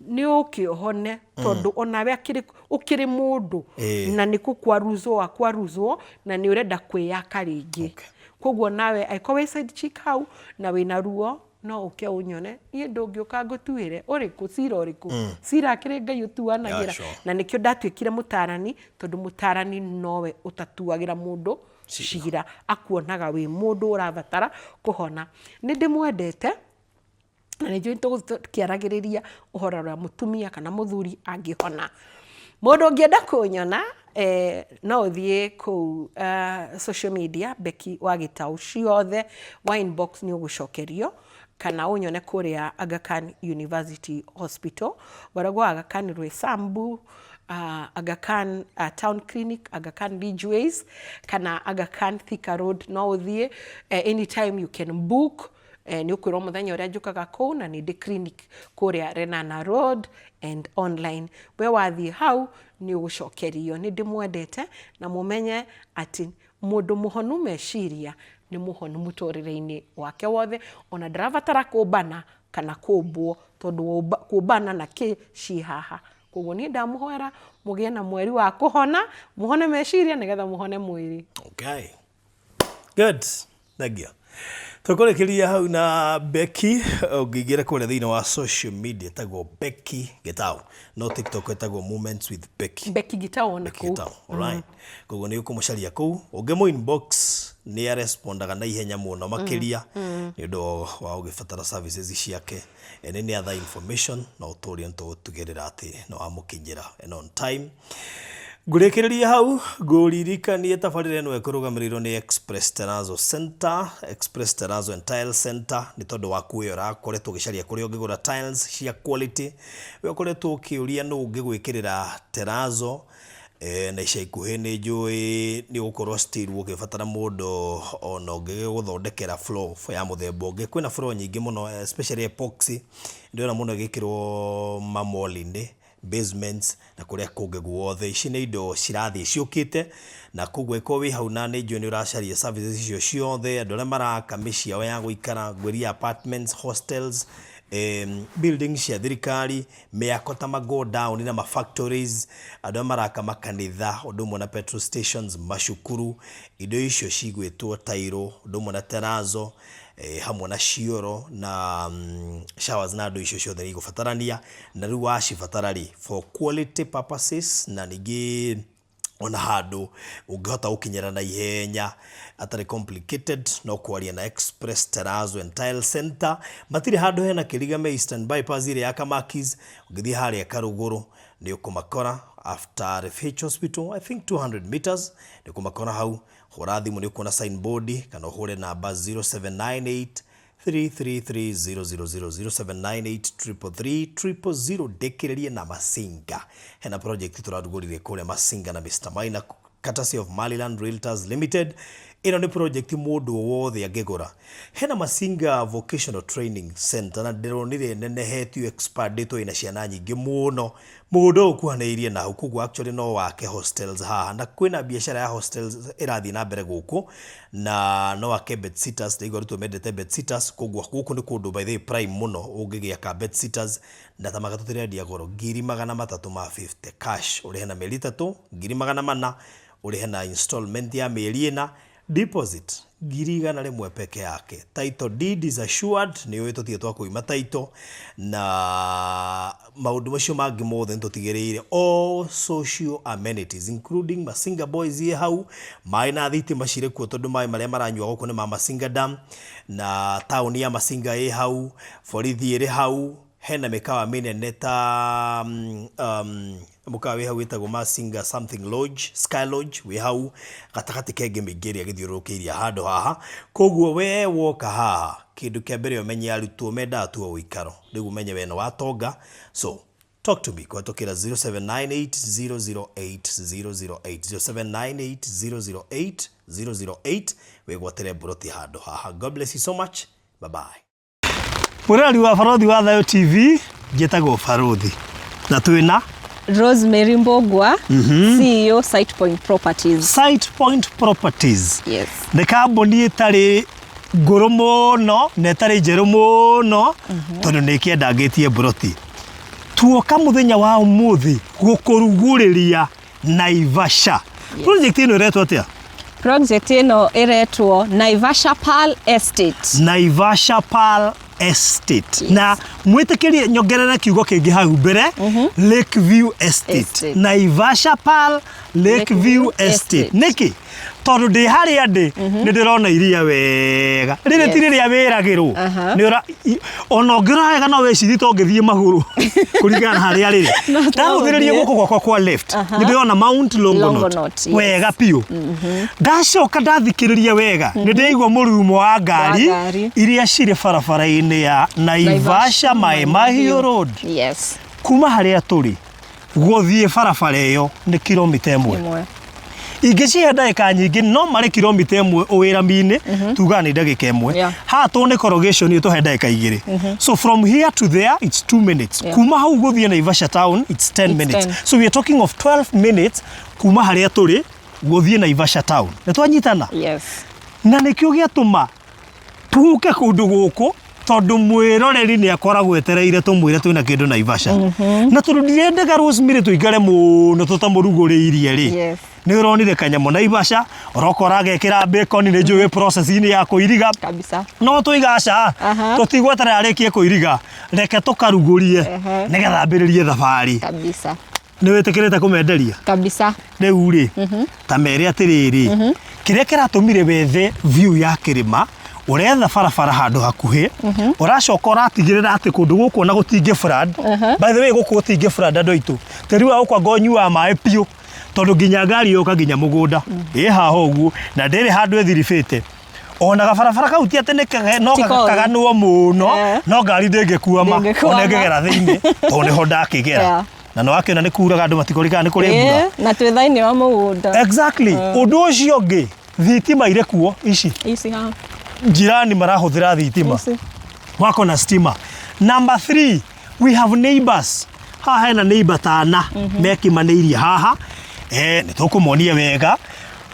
Nĩ ũke ũhone, tondũ onawe akĩrĩ ũkĩrĩ mũndũ, na nĩ kũkwaruzwo wakwaruzwo na nĩ ũrenda kwĩyaka rĩngĩ. Koguo nawe angĩkorwo wĩ side chick hau na wĩna ruo, no ũke ũnyone niĩ. Ndũngĩũka ngũtuĩre ũrĩkũ cira ũrĩkũ, cira akĩrĩ Ngai ũtuanagĩra. Na nĩkĩo ndatuĩkire mũtarani, tondũ mũtarani nowe ũtatuagĩra mũndũ cira, akuonaga wĩ mũndũ ũrabatara kũhona. Nĩ ndĩmwendete na nĩ njũĩ tũgũthiĩ tũkĩaragĩrĩria ũhoro ũrĩa mũtumia kana mũthuri angĩhona. Mũndũ ũngĩenda kũnyona, no ũthiĩ kũu social media, Becky wa Gĩtaũ ciothe, wa inbox nĩ ũgũcokerio, kana ũnyone kũrĩa Aga Khan University Hospital. Ngoragwo Aga Khan Roysambu, Aga Khan Town Clinic, Aga Khan Ridgeways kana Aga Khan Thika Road. No ũthiĩ anytime, you can book, nĩ ũkwĩrwo mũthenya ũrĩa njũkaga kũu, na nĩ ndĩ clinic kũrĩa Lenana Road and online. We wathiĩ hau nĩ ũgũcokerio. Nĩ ndĩmwendete, na mũmenye atĩ mũndũ mũhonu meciria nĩ mũhonu mũtũrĩre-inĩ wake wothe, ona ndarabatara kũmbana kana kũmbwo, tondũ kũmbana na kĩ ciĩ haha. Koguo niĩ ndamũhoera mũgĩe na mweri wa kũhona, mũhone meciria nĩgetha mũhone mwĩrĩ. Okay. Good. Thank you. Tũkũrĩkĩria hau na Becky. Ũngĩingĩra kũrĩa thĩinĩ wa social media ĩtagwo Becky Gĩtaũ, no TikTok ĩtagwo Moments with Becky. Becky Gĩtaũ ona Becky kũu. Gĩtaũ. Alright. Koguo nĩ ũkũmũcaria kũu. Ũngĩmũ inbox nĩ arespondaga na ihenya mũno makĩria, nĩ ũndũ wa ũgĩbatara services ciake and any other information no ũtũrie, nĩ tũgũtigĩrĩra atĩ nĩ wamũkinyĩra and on time. Ngũrĩkĩrĩria hau ngũririkanie tabarĩra ĩno ĩkũrũgamĩrĩirwo nĩ Express Terrazzo Center, Express Terrazzo and Tile Center, nĩ tondũ waku we ũrakoretwo ũgĩcaria kũrĩa ũngĩgũra tiles cia quality, we ũkoretwo ũkĩũria nũ ũngĩgwĩkĩrĩra terrazzo. Na ica ikuhĩ nĩ njũĩ nĩ ũgũkorwo still ũgĩbatara mũndũ ona ũngĩgũthondekera floor ya mũthemba ũngĩ. Kwĩna floor nyingĩ mũno, especially epoxy, ndĩrona mũno ĩgĩkĩrwo mamall-inĩ, basements na kũrĩa kũngĩ guothe. Ici nĩ indo cirathiĩ ciũkĩte, na koguo ĩkorwo wĩ hau na nĩ njũĩ nĩ ũracaria services icio ciothe. Andũ arĩa maraka mĩciĩ yao ya gũikara, ngwĩria apartments, hostels, buildings cia thirikari, mĩako ta ma godown na ma factories, andũ arĩa maraka makanitha, ũndũ ũmwe na petrol stations, macukuru, indo icio cigwĩtwo tairo, ũndũ ũmwe na terrazzo, hamwe na cioro na showers na andũ icio ciothe nĩ igũbatarania. Na rĩu wacibatara rĩ, for quality purposes, na ningĩ ona handũ ũngĩhota gũkinyĩra na ihenya atarĩ complicated, no kwaria na Express Terrazzo and Tile Center. Matirĩ handũ hena kĩriga, me Eastern Bypass ĩrĩa ya Kamakis. Ũngĩthiĩ harĩa Karũgũrũ nĩ ũkũmakora after RFH Hospital, I think 200 meters nĩ ũkũmakora hau. Hũra thimũ nĩ ũkuona signboard, kana ũhũre namba 0798 333 000, 0798 333 000. Ndĩkĩrĩrie na Masinga. Hena project tũrarugũrire kũrĩa Masinga na Mr Maina, courtesy of Maryland Realtors Limited. Ĩno nĩ project mũndũ wothe angĩgũra. Hena Masinga Vocational Training Center, na ndĩronire nenehetio, expandĩtwo, ĩna ciana nyingĩ mũno. Mũgũnda ũyũ ũkuhanĩrĩirie na hau, koguo actually no wake hostels haha, na kwĩna biacara ya hostels ĩrathiĩ na mbere gũkũ, na no wake bedsitters. Ndaigua arutwo mendete bedsitters, koguo gũkũ nĩ kũndũ by the way prime mũno ũngĩgĩaka bedsitters. Na tamaga tũtirendia goro, 350,000 cash, ũrĩhe na mĩeri 3, 400,000 ũrĩhe na installment ya mĩeri 4, deposit 100,000 peke yake. Title deed is assured, nĩ ũĩ tũtirĩ twa kũima title, na maũndũ macio mangĩ mothe nĩ tũtigĩrĩire all social amenities including Masinga Boys ĩ hau, maĩ na thitima cirĩ kuo, tondũ maĩ marĩa maranyua gũkũ nĩ ma Masinga Dam, na taũni ya Masinga ĩ hau, borithi ĩrĩ hau, hena mĩkawa mĩnene ta mũkawa wĩ hau wĩtagwo Masinga something Lodge, Sky Lodge wĩ hau gatagatĩ kengĩ mĩingĩ ĩrĩa ĩgĩthiũrũrũkĩirie handũ haha. Koguo we woka haha, kĩndũ kĩa mbere ũmenye arutwo mendaga tu o ũikaro, rĩu ũmenye we nĩ watonga. So Talk to me kũhetũkĩra 0798008008, 0798008008 wĩgwatĩre mburoti handũ haha. God bless you so much. Bye bye. Mũrori wa Barothi wa Thayo TV, njĩtagwo Barothi na twĩna Rosemary Mbogwa, CEO Site Point Properties. Site Point Properties. Yes. Nĩ kambuni ĩtarĩ ngũrũ mũno na ĩtarĩ njerũ mũno, tondũ nĩ ĩkĩendangĩtie mburoti. Tuoka mũthenya wa ũmũthĩ gũkũrugũrĩria Naivasha. Project ĩno ĩretwo atĩa? Project ĩno ĩretwo Naivasha Pearl Estate. Naivasha Pearl Estate. Na mwĩtĩkĩrie nyongerere kiugo kĩngĩ hau mbere, Lakeview Estate. Estate. Naivasha Pearl Lakeview Lakeview Estate. Estate. Nĩkĩ? Tondũ ndĩ harĩa ndĩ nĩ ndĩrona iria wega. Rĩrĩ ti rĩrĩa wĩragĩrwo. Nĩ ũra ona ũngĩrora wega no wĩcirie to ngĩthiĩ magũrũ kũringana na harĩa rĩrĩ. No Ndahũthĩrĩria tũgũthiĩ. guoko gwakwa kwa left, nĩ ndĩrona Mount Longonot Longonot, yes. wega biũ. Ndacoka ndathikĩrĩria wega, nĩ ndĩraigua mũrurumo wa ngari Wa ngari. iria cirĩ barabara-inĩ ya Naivasha Mai Mahiũ Road. Yes. Kuma harĩa tũrĩ gũthiĩ barabara ĩyo nĩ kilomita 1. Ĩmwe. Ingĩcihe ndagĩka nyingĩ no marĩ kilomita 1 wĩrami-inĩ, tugaga nĩ ndagĩka 1. Haha tondũ nĩ corrugation tũhe ndagĩka 2. So from here to there it's 2 minutes. Kuma hau gũthiĩ Naivasha town it's 10 It's minutes. 10. So we are talking of 12 minutes kuma harĩa tũrĩ gũthiĩ Naivasha town. Nĩ twanyitana? Yes. Na nĩkĩo gĩatũma tuke kũndũ gũkũ, tondũ mwĩroreri nĩ akoragwo etereire tũmwĩre twĩna kĩndũ Naivasha. Na tondũ ndirendaga Rosemary tũikare mũno tũtamũrugũrĩirie rĩ, nĩ ũronire kanyamũ Naivasha, ũrokora agekĩra bacon, nĩ njũĩ process-inĩ ya kũiriga. Kabisa. No tũiga aca, tũtigweterera arĩkie kũiriga, reke tũkarugũrie nĩgetha ambĩrĩrie thabarĩ. Kabisa. Nĩ wĩtĩkĩrĩte kũmenderia? Kabisa. Rĩu rĩ, ta mere atĩrĩrĩ, kĩrĩa kĩratũmire wethe view ya kĩrĩma, ũretha barabara handũ hakuhĩ, ũracoka ũratigĩrĩra atĩ kũndũ gũkũ ona gũtingĩ flood. By the way, gũkũ gũtingĩ flood andũ aitũ. Tĩri wa gũkũ anga ũnyuaga maĩ biũ, tondũ nginya ngari yoka nginya mũgũnda ĩ haha ũguo, na ndĩrĩ handũ ĩthiribĩte. Ona gabarabara kau ti atĩ nĩ no Ti koru. kaganwo mũno, no ngari ndĩngĩkuama, Ndĩngĩkuama. ona ĩngĩgera thĩinĩ, tondũ nĩho ndakĩgera. Na nĩ wakĩona nĩ kuraga andũ matikũrikana nĩ kũrĩ mbura. Na twĩ thĩinĩ wa mũgũnda. Exactly. Ũndũ ũcio ũngĩ, thitima irĩ kuo ici. Ici haha. Jirani marahũthĩra thitima. Ici. Wako na stima. Number 3, we have neighbors. Haha hena neighbor tana mekimanĩirie haha. Nĩ tũkũmonia wega.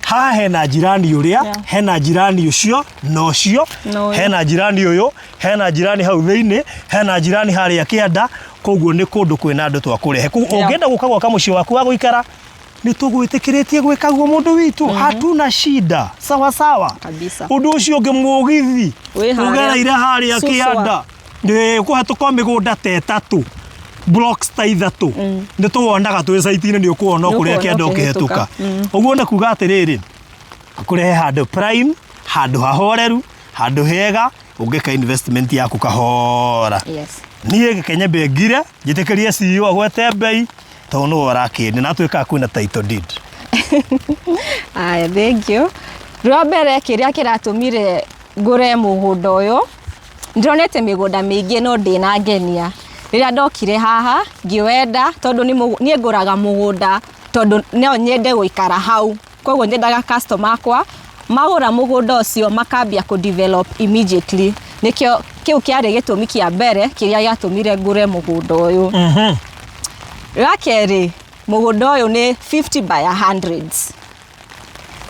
Haha hena jirani ũrĩa, hena jirani ũcio na ũcio, Na ũyũ. hena jirani ũyũ, hena jirani hau thĩinĩ, hena jirani harĩa kĩanda. Koguo nĩ kũndũ kwĩna andũ twakũrehe. Koguo ũngĩenda gũka gwaka mũciĩ waku wa gũikara, nĩ tũgwĩtĩkĩrĩtie gwĩka guo mũndũ witũ. Hatuna shida. Sawa sawa. Kabisa. Ũndũ ũcio ũngĩ, mũgithi Wĩ harĩa. ũgereire harĩa Suswa. kĩanda. Nĩ kũhetũka mĩgũnda ta 3, blocks ta 3. Nĩ tũwonaga twĩ site-inĩ, nĩ ũkuona o kũrĩa Nĩ ũkuona kĩanda ũkĩhetũka. ũkĩhetũka. Ũguo nĩ kuga atĩrĩrĩ, kũrehe handũ prime, handũ hahoreru, handũ hega, ũngĩka investment yaku kahora. Yes. Niĩ gĩkenye mbengire, njĩtĩkĩrie CEO agwete mbei, tondũ nĩwe ũrakĩendia na atuĩkaga kwĩna title deed. Aya, thank you. Rwa mbere kĩrĩa kĩratũmire ngũre mũgũnda ũyũ, ndĩronete mĩgũnda mĩingĩ no ndĩnangenia. Rĩrĩa ndokire haha ngĩwenda, tondũ niĩ ngũraga mũgũnda tondũ no nyende gũikara hau. Koguo nyendaga customer akwa magũra mũgũnda ũcio makambia kũ develop immediately. Nĩkĩo kĩu kĩarĩ gĩtũmi kĩa mbere kĩrĩa gĩatũmire ngũre mũgũnda ũyũ. Rwa kerĩ, mũgũnda ũyũ nĩ 50 by 100.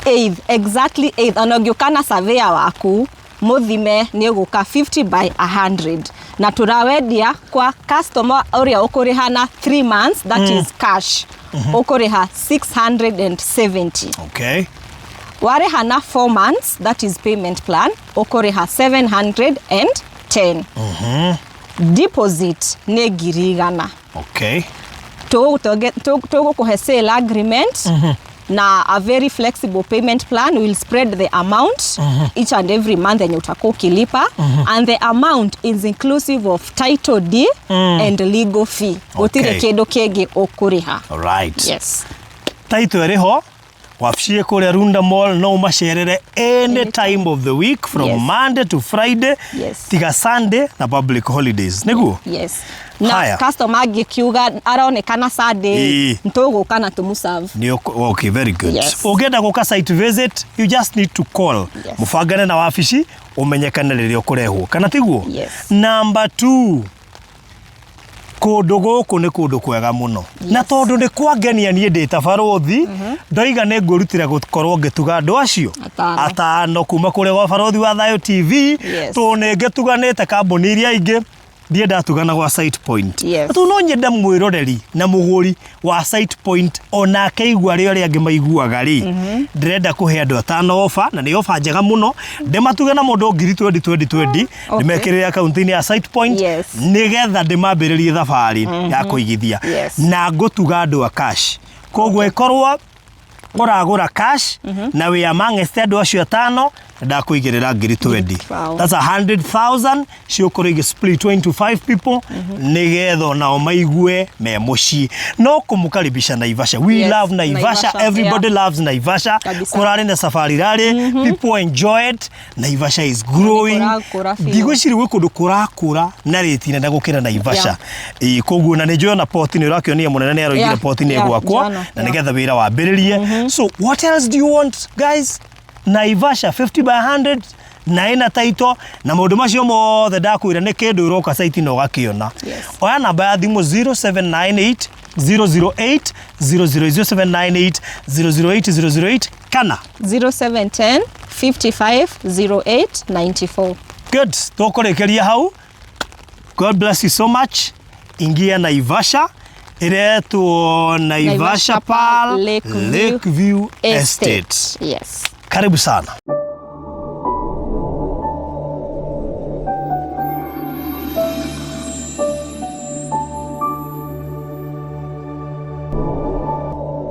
Eighth, exactly eighth. Ona ũngĩũka na surveyor waku mũthime nĩ ũgũka 50 by 100. Na tũrawendia kwa customer ũrĩa ũkũrĩha na 3 months, that is cash. Ũkũrĩha 670. Okay. Warĩha na 4 months, that is payment plan, ũkũrĩha 710. Deposit nĩ 100,000. Okay. Tũgũkũhe sale agreement na a very flexible payment plan. Will spread the amount each and every month yenye utakuwa ukilipa, and the amount is inclusive of title deed and legal fee. Gũtirĩ kĩndũ kĩngĩ ũkũrĩha. All right. Yes. Title ĩrĩ ho, wabici ĩ kũrĩa Runda Mall, no ũmacerere any time of the week from Yes. Monday to Friday, Yes. tiga Sunday na public holidays. Nĩguo? Yes. Na Haya. customer angĩkiuga aronekana Sunday, Ĩĩ. nĩtũgũka na tũmũserve. Nĩ okay, very good. Yes. Ũngĩenda gũka site visit, you just need to call. Yes. Mũbangane na wabici, ũmenyekane rĩrĩa ũkũrehwo. Kana tiguo? Yes. Number 2. Kũndũ gũkũ nĩ kũndũ kwega mũno. Na tondũ nĩ kwangenia niĩ ndĩ ta barũthi, ndoiga nĩ ngwĩrutĩra gũkorwo ngĩtuga andũ acio Atano. atano kuma kũrĩa gwa barũthi wa Thayũ TV. Yes. Tondũ nĩ ngĩtuganĩte kambuni iria ingĩ ndiĩ ndatugana gwa Site Point. Yes. Tondũ no nyende mwĩroreri na mũgũri wa Site Point onake igua rĩ arĩa angĩ maiguaga rĩ, ndĩrenda kũhe andũ atano ofa na nĩ ofa njega mũno, ndĩmatuge na mũndũ ngiri twendi twendi twendi, ndĩmekĩrĩre akaunti-inĩ ya Site Point Yes. nĩgetha ndĩmambĩrĩrie thabarĩ ya kũigithia. Yes. Na ngũtuga andũ a cash, koguo ĩkorwo ũragũra cash na wĩ amongst andũ acio atano, ndakũigĩrĩra ngiri 20. Wow. That's 100,000 ciũkorwo igĩ split into 5 people nĩgetha onao maigue me mũciĩ. No kũmũkaribisha Naivasha. We Yes, love Naivasha, Naivasha, everybody yeah. loves Naivasha. Kabisa. Kũrarĩ na safari rally, people enjoy it. Naivasha is growing. Kũrakũra biũ. Ndigwĩciria gwĩ kũndũ kũrakũra na rĩti nene gũkĩra Naivasha. Ĩĩ, koguo na nĩ njũĩ ona poti nĩ ũrakĩonia mũnene nĩ aroigire Yeah, poti nĩ yeah, ĩgwakwo njana, na yeah. nĩgetha wĩra wambĩrĩrie. So what else do you want, guys? Naivasha 50 by 100 na ĩna taito na maũndũ macio mothe ndakwĩra nĩ kĩndũ ũroka site na ũgakĩona. Yes. Oya namba ya thimũ 0798 008 00, 0798 008 008 kana 0710 55 08 94. Good. Tũkũrĩkĩria hau. God bless you so much. Ingia Naivasha ĩretwo Naivasha Naivasha Pearl Pearl Lakeview Lakeview Estate. Yes. Karibu sana.